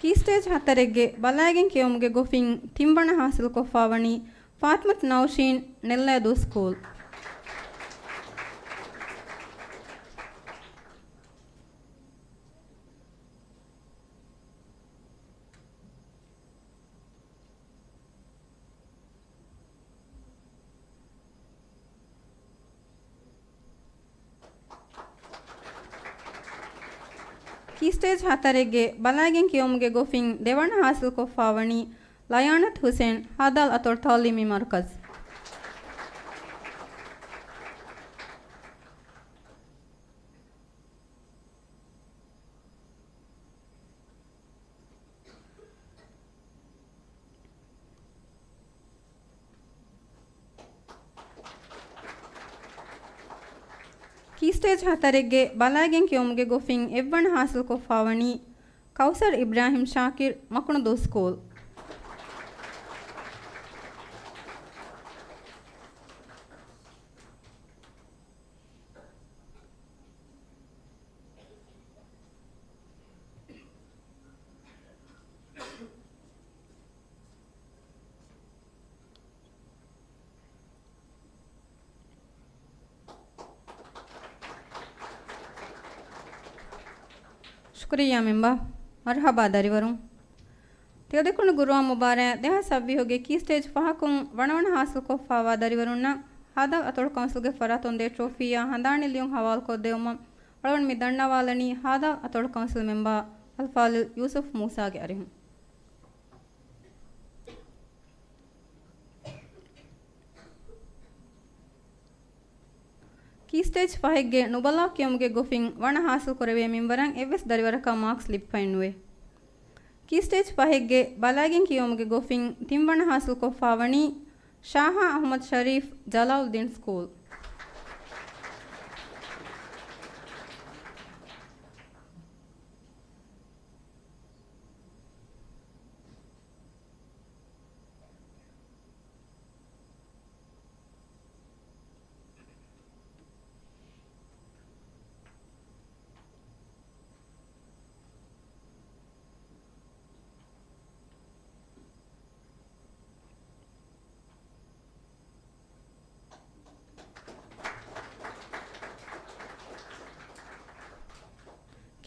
ކީ ސްޓޭޖް ހަތަރެއްގެ ބަލައިގެން ކިޔެވުމުގެ ގޮފިން ތިންވަނަ ހާސިލްކޮށްފާވަނީ ފާތިމަތު ނައުޝީން ނެއްލައިދޫ ސްކޫލް. ކީ ސްޓޭޖް ހަތަރެއްގެ ބަލައިގެން ކިޔެވުމުގެ ގޮފިން ދެވަނަ ހާސިލްކޮށްފާވަނީ ލަޔާނަތު ހުސެން ހާދާލް އަތޮޅު ތަޢުލީމީ މަރުކަޒު. ކީ ސްޓޭޖް ހަތަރެއްގެ ބަލައިގެން ކިޔެވުމުގެ ގޮފިން އެއްވަނަ ހާސިލްކޮށްފާވަނީ ކައުސަރް އިބްރާހިމް ޝާކިރް މަކުނުދޫ ސްކޫލް. ޝުކުރިއްޔާ މެމްބާ. މަރުޙަބާ ދަރިވަރުން. ތިލަދެކުނު ގުރުއާން މުބާރާތް ދެހާސް ސައްބީހުގެ ކީ ސްޓޭޖް ފަހަކުން ވަނަވަނަ ހާސިލްކޮށްފާވާ ދަރިވަރުންނަށް ހާދާލް އަތޮޅު ކައުންސިލްގެ ފަރާތުން ދޭ ޓްރޮފީއާ ހަނދާނީ ލިޔުން ހަވާލުކޮށްދެއްވުމަށް އަޅުގަނޑު މި ދަންނަވާލަނީ ހާދާލް އަތޮޅު ކައުންސިލް މެމްބާ އަލްފާޟިލް ޔޫސުފް މޫސާގެ އަރިހުން. ކީ ސްޓޭޖް ފަހެއްގެ ނުބަލާ ކިޔުމުގެ ގޮފިން ވަނަ ހާސިލް ކުރެވޭ މިންވަރަށް އެއްވެސް ދަރިވަރަކަށް މާކްސް ލިބިފައެއް ނުވޭ. ކީ ސްޓޭޖް ފަހެއްގެ ބަލައިގެން ކިޔުމުގެ ގޮފިން ތިންވަނަ ހާސިލްކޮށްފާވަނީ ޝާހާ އަޙްމަދު ޝަރީފް، ޖަލާލުއްދީން ސްކޫލް.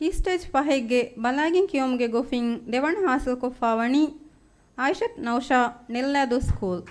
ކީ ސްޓޭޖް ފަހެއްގެ ބަލައިގެން ކިޔުމުގެ ގޮފިން ދެވަނަ ހާސިލްކޮށްފާވަނީ އާއިޝަތު ނައުޝާ، ނެއްލައިދޫ ސްކޫލް.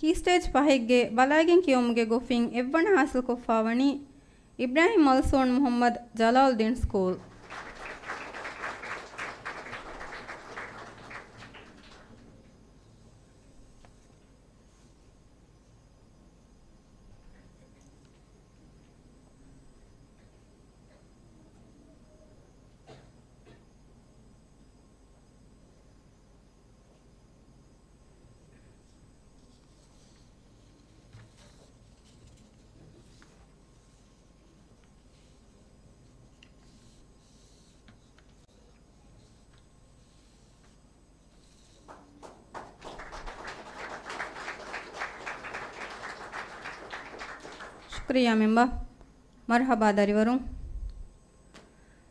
ކީ ސްޓޭޖް ފަހެއްގެ ބަލައިގެން ކިޔުމުގެ ގޮފިން އެއްވަނަ ހާސިލްކޮށްފާވަނީ އިބްރާހިމް މަލްސޫން މުޙައްމަދު، ޖަލާލުއްދީން ސްކޫލް. ޝުކުރިއްޔާ މެމްބަރ. މަރުޙަބާ ދަރިވަރުން.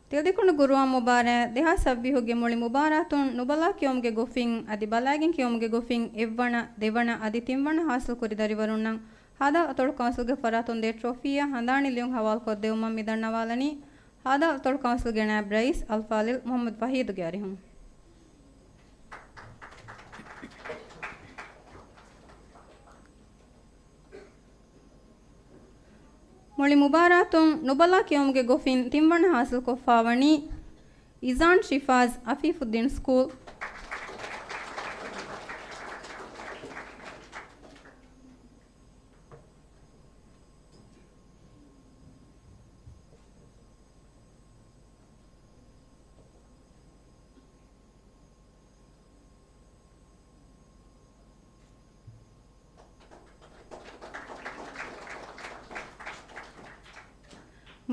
ތިލަދެކުނު ގުރުއާން މުބާރާތް ދެހާސް ސައްބީހުގެ މުޅި މުބާރާތުން ނުބަލާ ކިޔުމުގެ ގޮފިން އަދި ބަލާގެން ކިޔުމުގެ ގޮފިން އެއްވަނަ، ދެވަނަ އަދި ތިންވަނަ ހާސިލްކުރި ދަރިވަރުންނަށް ހދ. އަތޮޅު ކައުންސިލްގެ ފަރާތުން ދޭ ޓްރޮފީއާ ހަނދާނީ ލިޔުން ހަވާލުކޮށްދެއްވުމަށް މި ދަންނަވާލަނީ ހދ. އަތޮޅު ކައުންސިލްގެ ނައިބް ރައީސް އަލްފާޟިލް މުޙައްމަދު ފަހީދުގެ އަރިހުން. މުޅި މުބާރާތުން ނުބަލާ ކިޔުމުގެ ގޮފިން ތިންވަނަ ހާސިލްކޮށްފާވަނީ އިޒާން ޝިފާޒް އަފީފުއްދީން ސްކޫލް.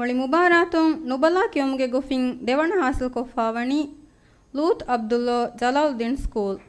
މުޅި މުބާރާތުން ނުބަލާ ކިޔުމުގެ ގޮފިން ދެވަނަ ހާސިލްކޮށްފާވަނީ ލޫތް ޢަބްދުﷲ ޖަލާލުއްދީން ސްކޫލް.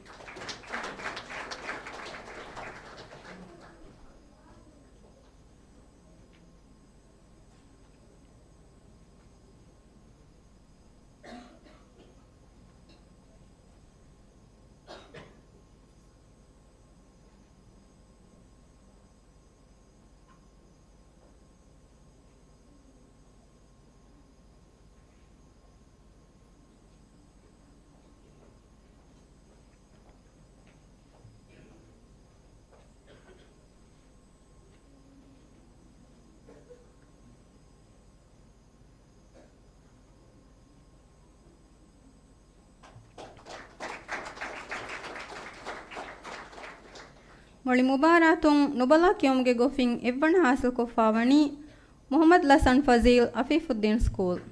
މުޅި މުބާރާތުން ނުބަލާ ކިޔުމުގެ ގޮފިން އެއްވަނަ ހާސިލްކޮށްފާވަނީ މުޙައްމަދު ލަސަން ފަޒީލް އަފީފުއްދީން ސްކޫލް.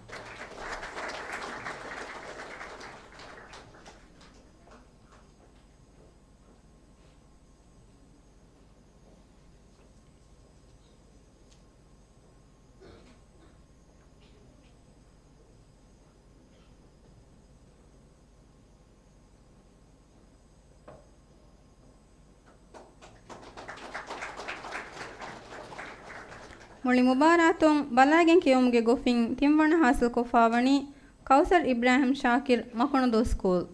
މުޅި މުބާރާތުން ބަލާގެން ކިޔުމުގެ ގޮފިން ތިންވަނަ ހާސިލްކޮށްފާވަނީ ކައުސަރް އިބްރާހިމް ޝާކިރް މަކުނުދޫ ސްކޫލް.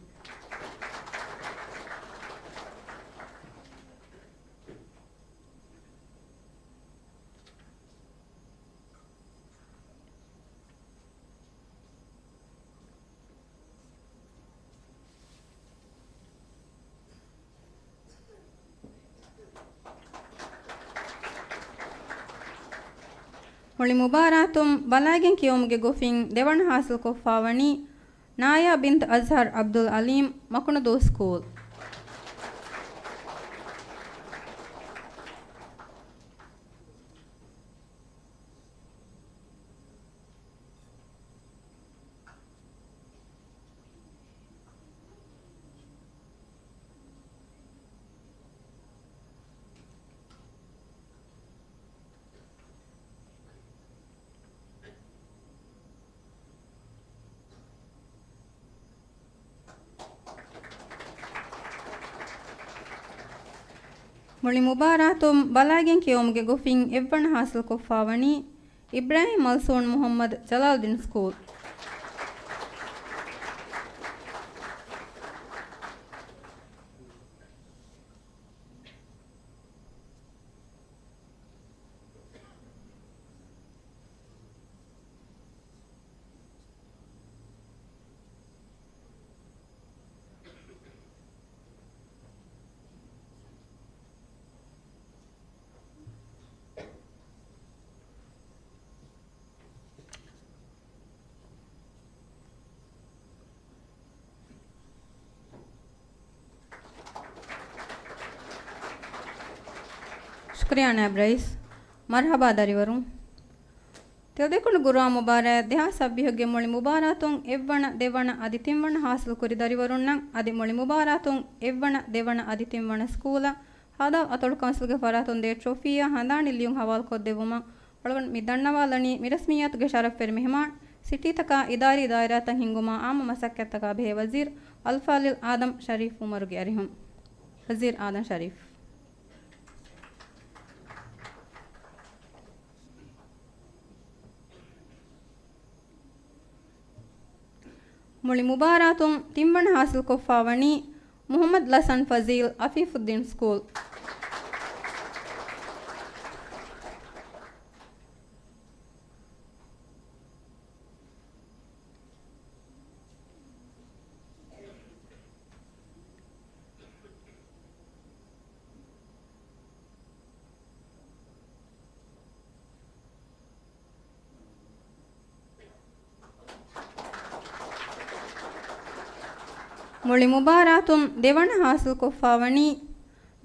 މުޅި މުބާރާތުން ބަލާގެން ކިޔުމުގެ ގޮފިން ދެވަނަ ހާސިލްކޮށްފާވަނީ ނާޔާ ބިންތު އަޒްހަރް ޢަބްދުލް ޢަލީމް މަކުނުދޫ ސްކޫލް. މުޅި މުބާރާތުން ބަލާގެން ކިޔުމުގެ ގޮފިން އެއްވަނަ ހާސިލްކޮށްފާވަނީ އިބްރާހިމް މަލްސޫން މުޙައްމަދު ޖަލާލުއްދީން ސްކޫލް. ޝުކުރިއްޔާ ނާއިބް ރައީސް. މަރްޙަބާ ދަރިވަރުން. ތިލަދެކުނު ގުރުއާން މުބާރާތް ދެހާސް ސައްބީހުގެ މުޅި މުބާރާތުން އެއްވަނަ، ދެވަނަ އަދި ތިންވަނަ ހާސިލްކުރި ދަރިވަރުންނަށް އަދި މުޅި މުބާރާތުން އެއްވަނަ، ދެވަނަ އަދި ތިންވަނަ ސްކޫލަށް ހދ. އަތޮޅު ކައުންސިލްގެ ފަރާތުން ދޭ ޓްރޮފީއާ ހަނދާނީ ލިޔުން ހަވާލުކޮށްދެއްވުމަށް އަޅުގަނޑު މި ދަންނަވާލަނީ މި ރަސްމިއްޔާތުގެ ޝަރަފުވެރި މެހެމާން ސިޓީތަކާ އިދާރީ ދާއިރާތައް ހިންގުމާ އާއްމު މަސައްކަތްތަކާ ބެހޭ ވަޒީރު އަލްފާޟިލް އާދަމް ޝަރީފް އުމަރުގެ އަރިހުން. ވަޒީރު އާދަމް ޝަރީފް. މުޅި މުބާރާތުން ތިންވަނަ ޙާޞިލްކޮށްފާވަނީ މުޙައްމަދު ލަސަން ފަޒީލް، އަފީފުއްދީން ސްކޫލް. މުޅި މުބާރާތުން ދެވަނަ ޙާޞިލްކޮށްފާވަނީ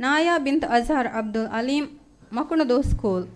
ނާޔާ ބިންތު އަޒްހަރު ޢަބްދުލް ޢަލީމް، މަކުނުދޫ ސްކޫލް.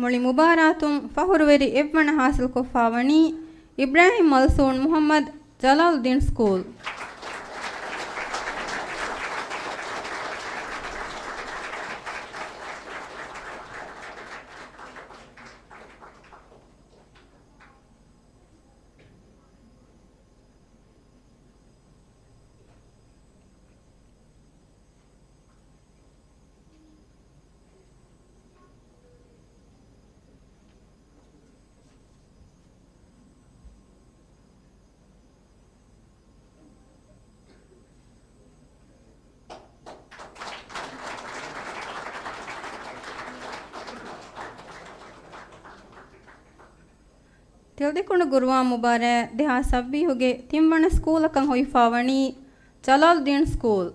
މުޅި މުބާރާތުން ފަހުރުވެރި އެއްވަނަ ޙާޞިލްކޮށްފާވަނީ އިބްރާހިމް މަލްސޫން މުޙައްމަދު، ޖަލާލުއްދީން ސްކޫލް. ތިލަދެކުނު ގުރުއާން މުބާރާތް ދެހާސް ސައްބީސްގެ ތިންވަނަ ސްކޫލަކަށް ހޮވިފާވަނީ ޖަލާލުއްދީން ސްކޫލް.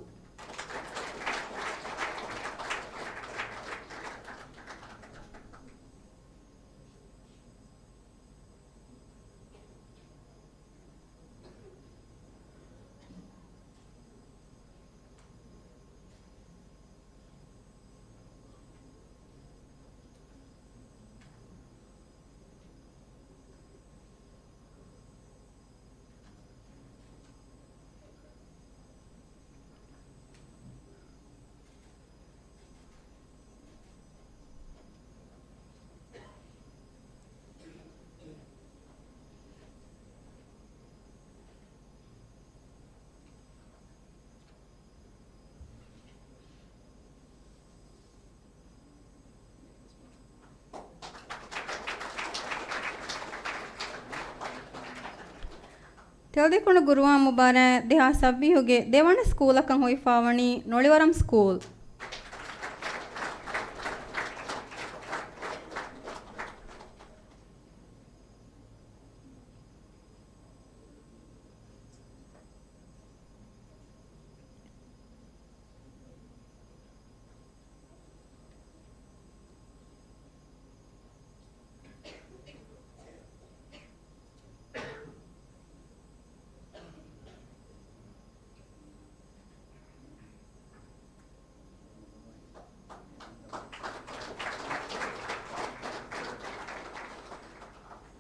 ތިލަދެކުނު ގުރުއާން މުބާރާތް ދެހާސް ސައްބީހުގެ ދެވަނަ ސްކޫލަކަށް ހޮވިފާވަނީ ނޮޅިވަރަމް ސްކޫލް.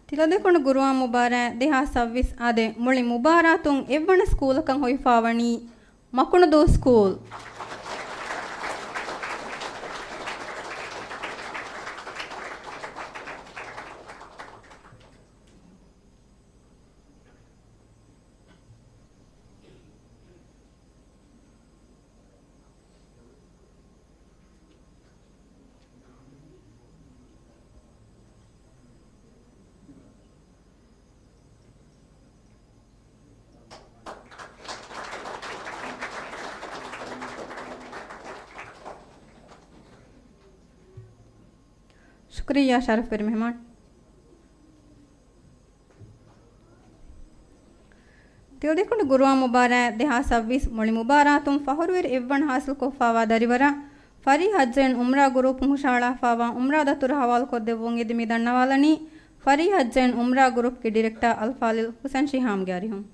ތިލަދެކުނު ގުރުއާން މުބާރާތް ދެހާސް ސައްބީސް އާދެ، މުޅި މުބާރާތުން އެއްވަނަ ސްކޫލަކަށް ހޮވިފާވަނީ މަކުނުދޫ ސްކޫލް. ޝުކުރިއްޔާ ޝަރަފްވެރި މެހެމާން. ތިލަދެކުނު ގުރުއާން މުބާރާތް ދެހާސް ސައްބީސް މުޅި މުބާރާތުން ފަހުރުވެރި އެއްވަނަ ހާސިލްކޮށްފާވާ ދަރިވަރާ ފަރީހަށްޒައިން އުމްރާ ގުރޫޕުން ހުށަހަޅާފާވާ އުމްރާ ދަތުރު ހަވާލުކޮށްދެއްވުން އެދި މި ދަންނަވާލަނީ ފަރީހަށްޒައިން އުމްރާ ގުރޫޕްގެ ޑިރެކްޓާ އަލްފާޟިލް ހުސެން ޝިހާމްގެ އަރިހުން.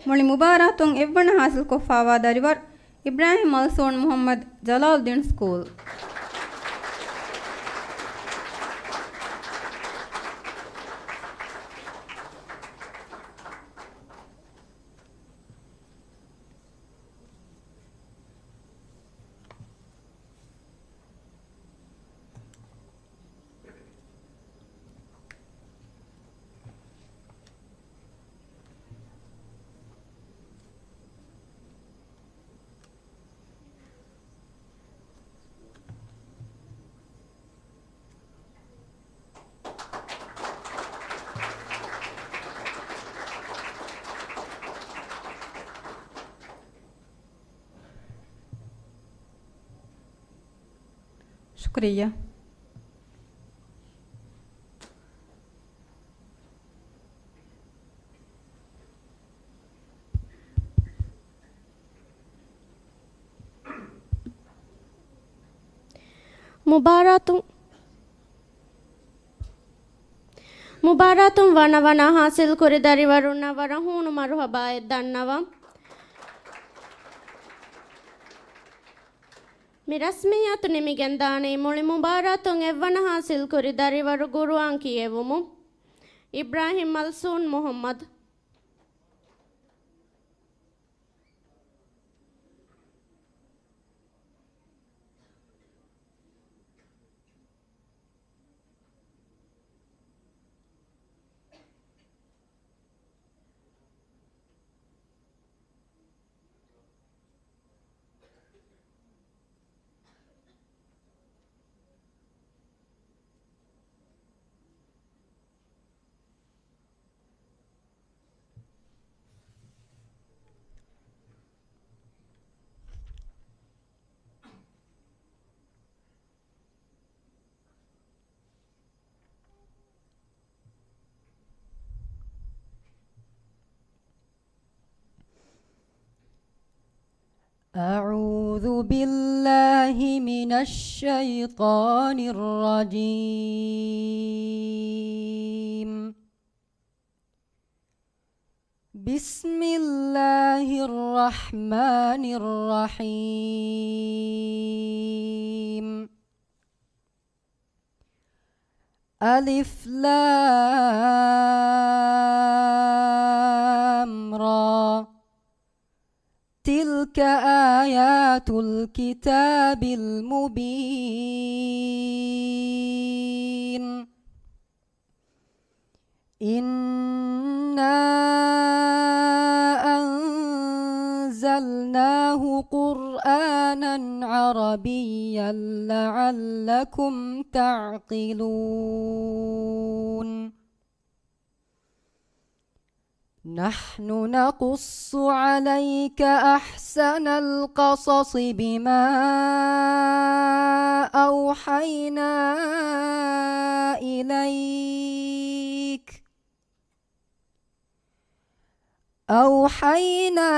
މުޅި މުބާރާތުން އެއްވަނަ ހާސިލްކޮށްފާވާ ދަރިވަރު އިބްރާހިމް މަލްސޫން މުޙައްމަދު، ޖަލާލުއްދީން ސްކޫލް. ޝުކުރިއްޔާ. މުބާރާތު، މުބާރާތުން ވަނަ ވަނަ ހާސިލް ކުރި ދަރިވަރުންނަށް ވަރަށް ހޫނު މަރުހަބާއެއް ދަންނަވަން. މި ރަސްމިއްޔާތު ނިމިގެންދާނީ މުޅި މުބާރާތުން އެއްވަނަ ހާސިލް ކުރި ދަރިވަރު ޤުރުއާން ކިޔެވުމުން. އިބްރާހިމް މަލްސޫން މުޙައްމަދު. أعوذ بالله من الشيطان الرجيم. بسم الله الرحمن الرحيم. ألف لام را. تلك آيات الكتاب المبين. إنا أنزلناه قرآنا عربيا لعلكم تعقلون. نحن نقص عليك أحسن القصص بما أوحينا إليك أوحينا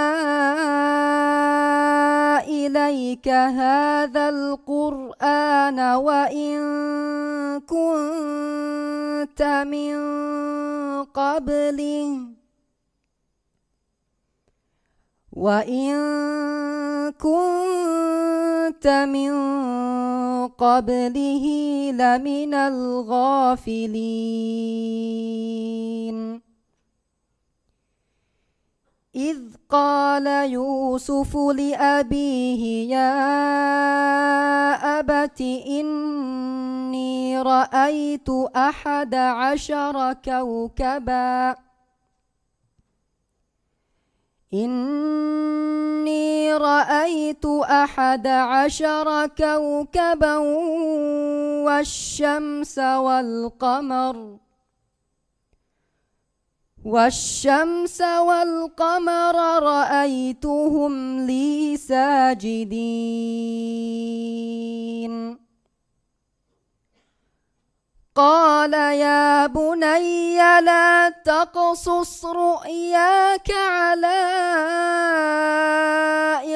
إليك هذا القرآن وإن كنت من قبله، وإن كنت من قبله لمن الغافلين. إذ قال يوسف لأبيه يا أبت إني رأيت أحد عشر كوكبا إني رأيت أحد عشر كوكبا والشمس والقمر والشمس والقمر رأيتهم لي ساجدين. قال يا بني لا تقصص رؤياك على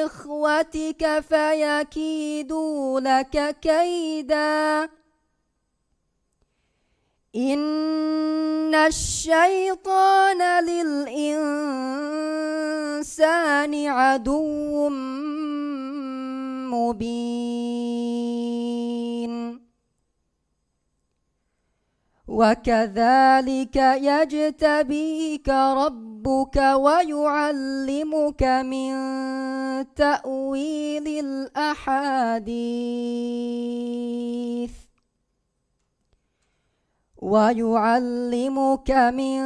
إخوتك فيكيدوا لك كيدا. إن الشيطان للإنسان عدو مبين. وكذلك يجتبيك ربك ويعلمك من تأويل الأحاديث ويعلمك من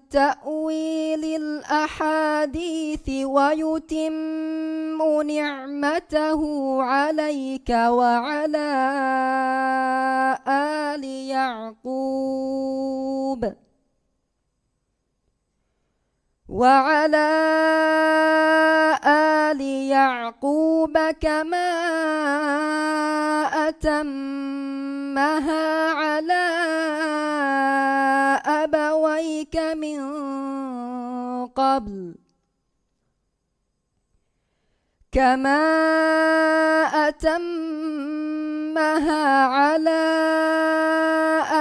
تأويل الأحاديث ويتم نعمته عليك وعلى آل يعقوب وعلى آل آلِ يَعْقُوبَ كَمَا أَتَمَّهَا عَلَىٰ أَبَوَيْكَ مِن قَبْلُ، كَمَا أَتَمَّهَا عَلَىٰ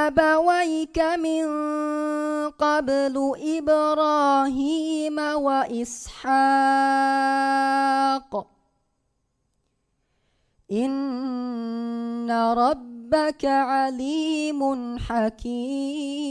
أَبَوَيْكَ مِن قَبْلُ إِبْرَاهِيمَ وَإِسْحَاقَ، إِنَّ رَبَّكَ عَلِيمٌ حَكِيمٌ.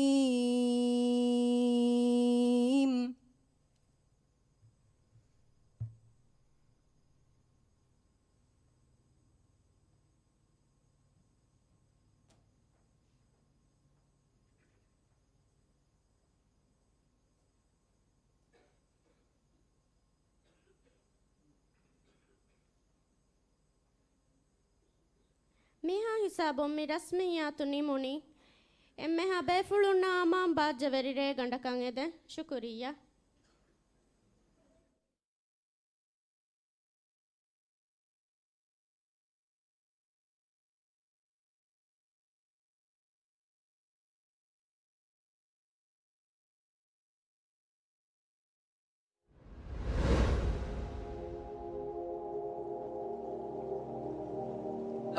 މިހާ ހިސާބުން މި ރަސްމިއްޔާތު ނިމުނީ. އެންމެހާ ބޭފުޅުންނާ އަމާން ބާއްޖަވެރި ރޭގަނޑަކަށް އެދެން. ޝުކުރިއްޔާ.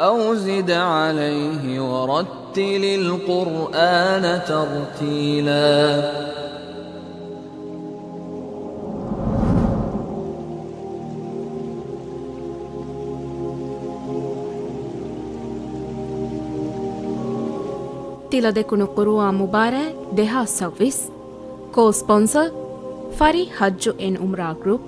أو زد عليه ورتل القرآن ترتيلا. ތިލަދެކުނު ޤުރުއާން މުބާރާތް ދެހާސް ސައުވީސް. ކޯ ސްޕޮންސަރ، ފަރީ ޙައްޖު އެންޑް ޢުމްރާ ގްރޫޕް،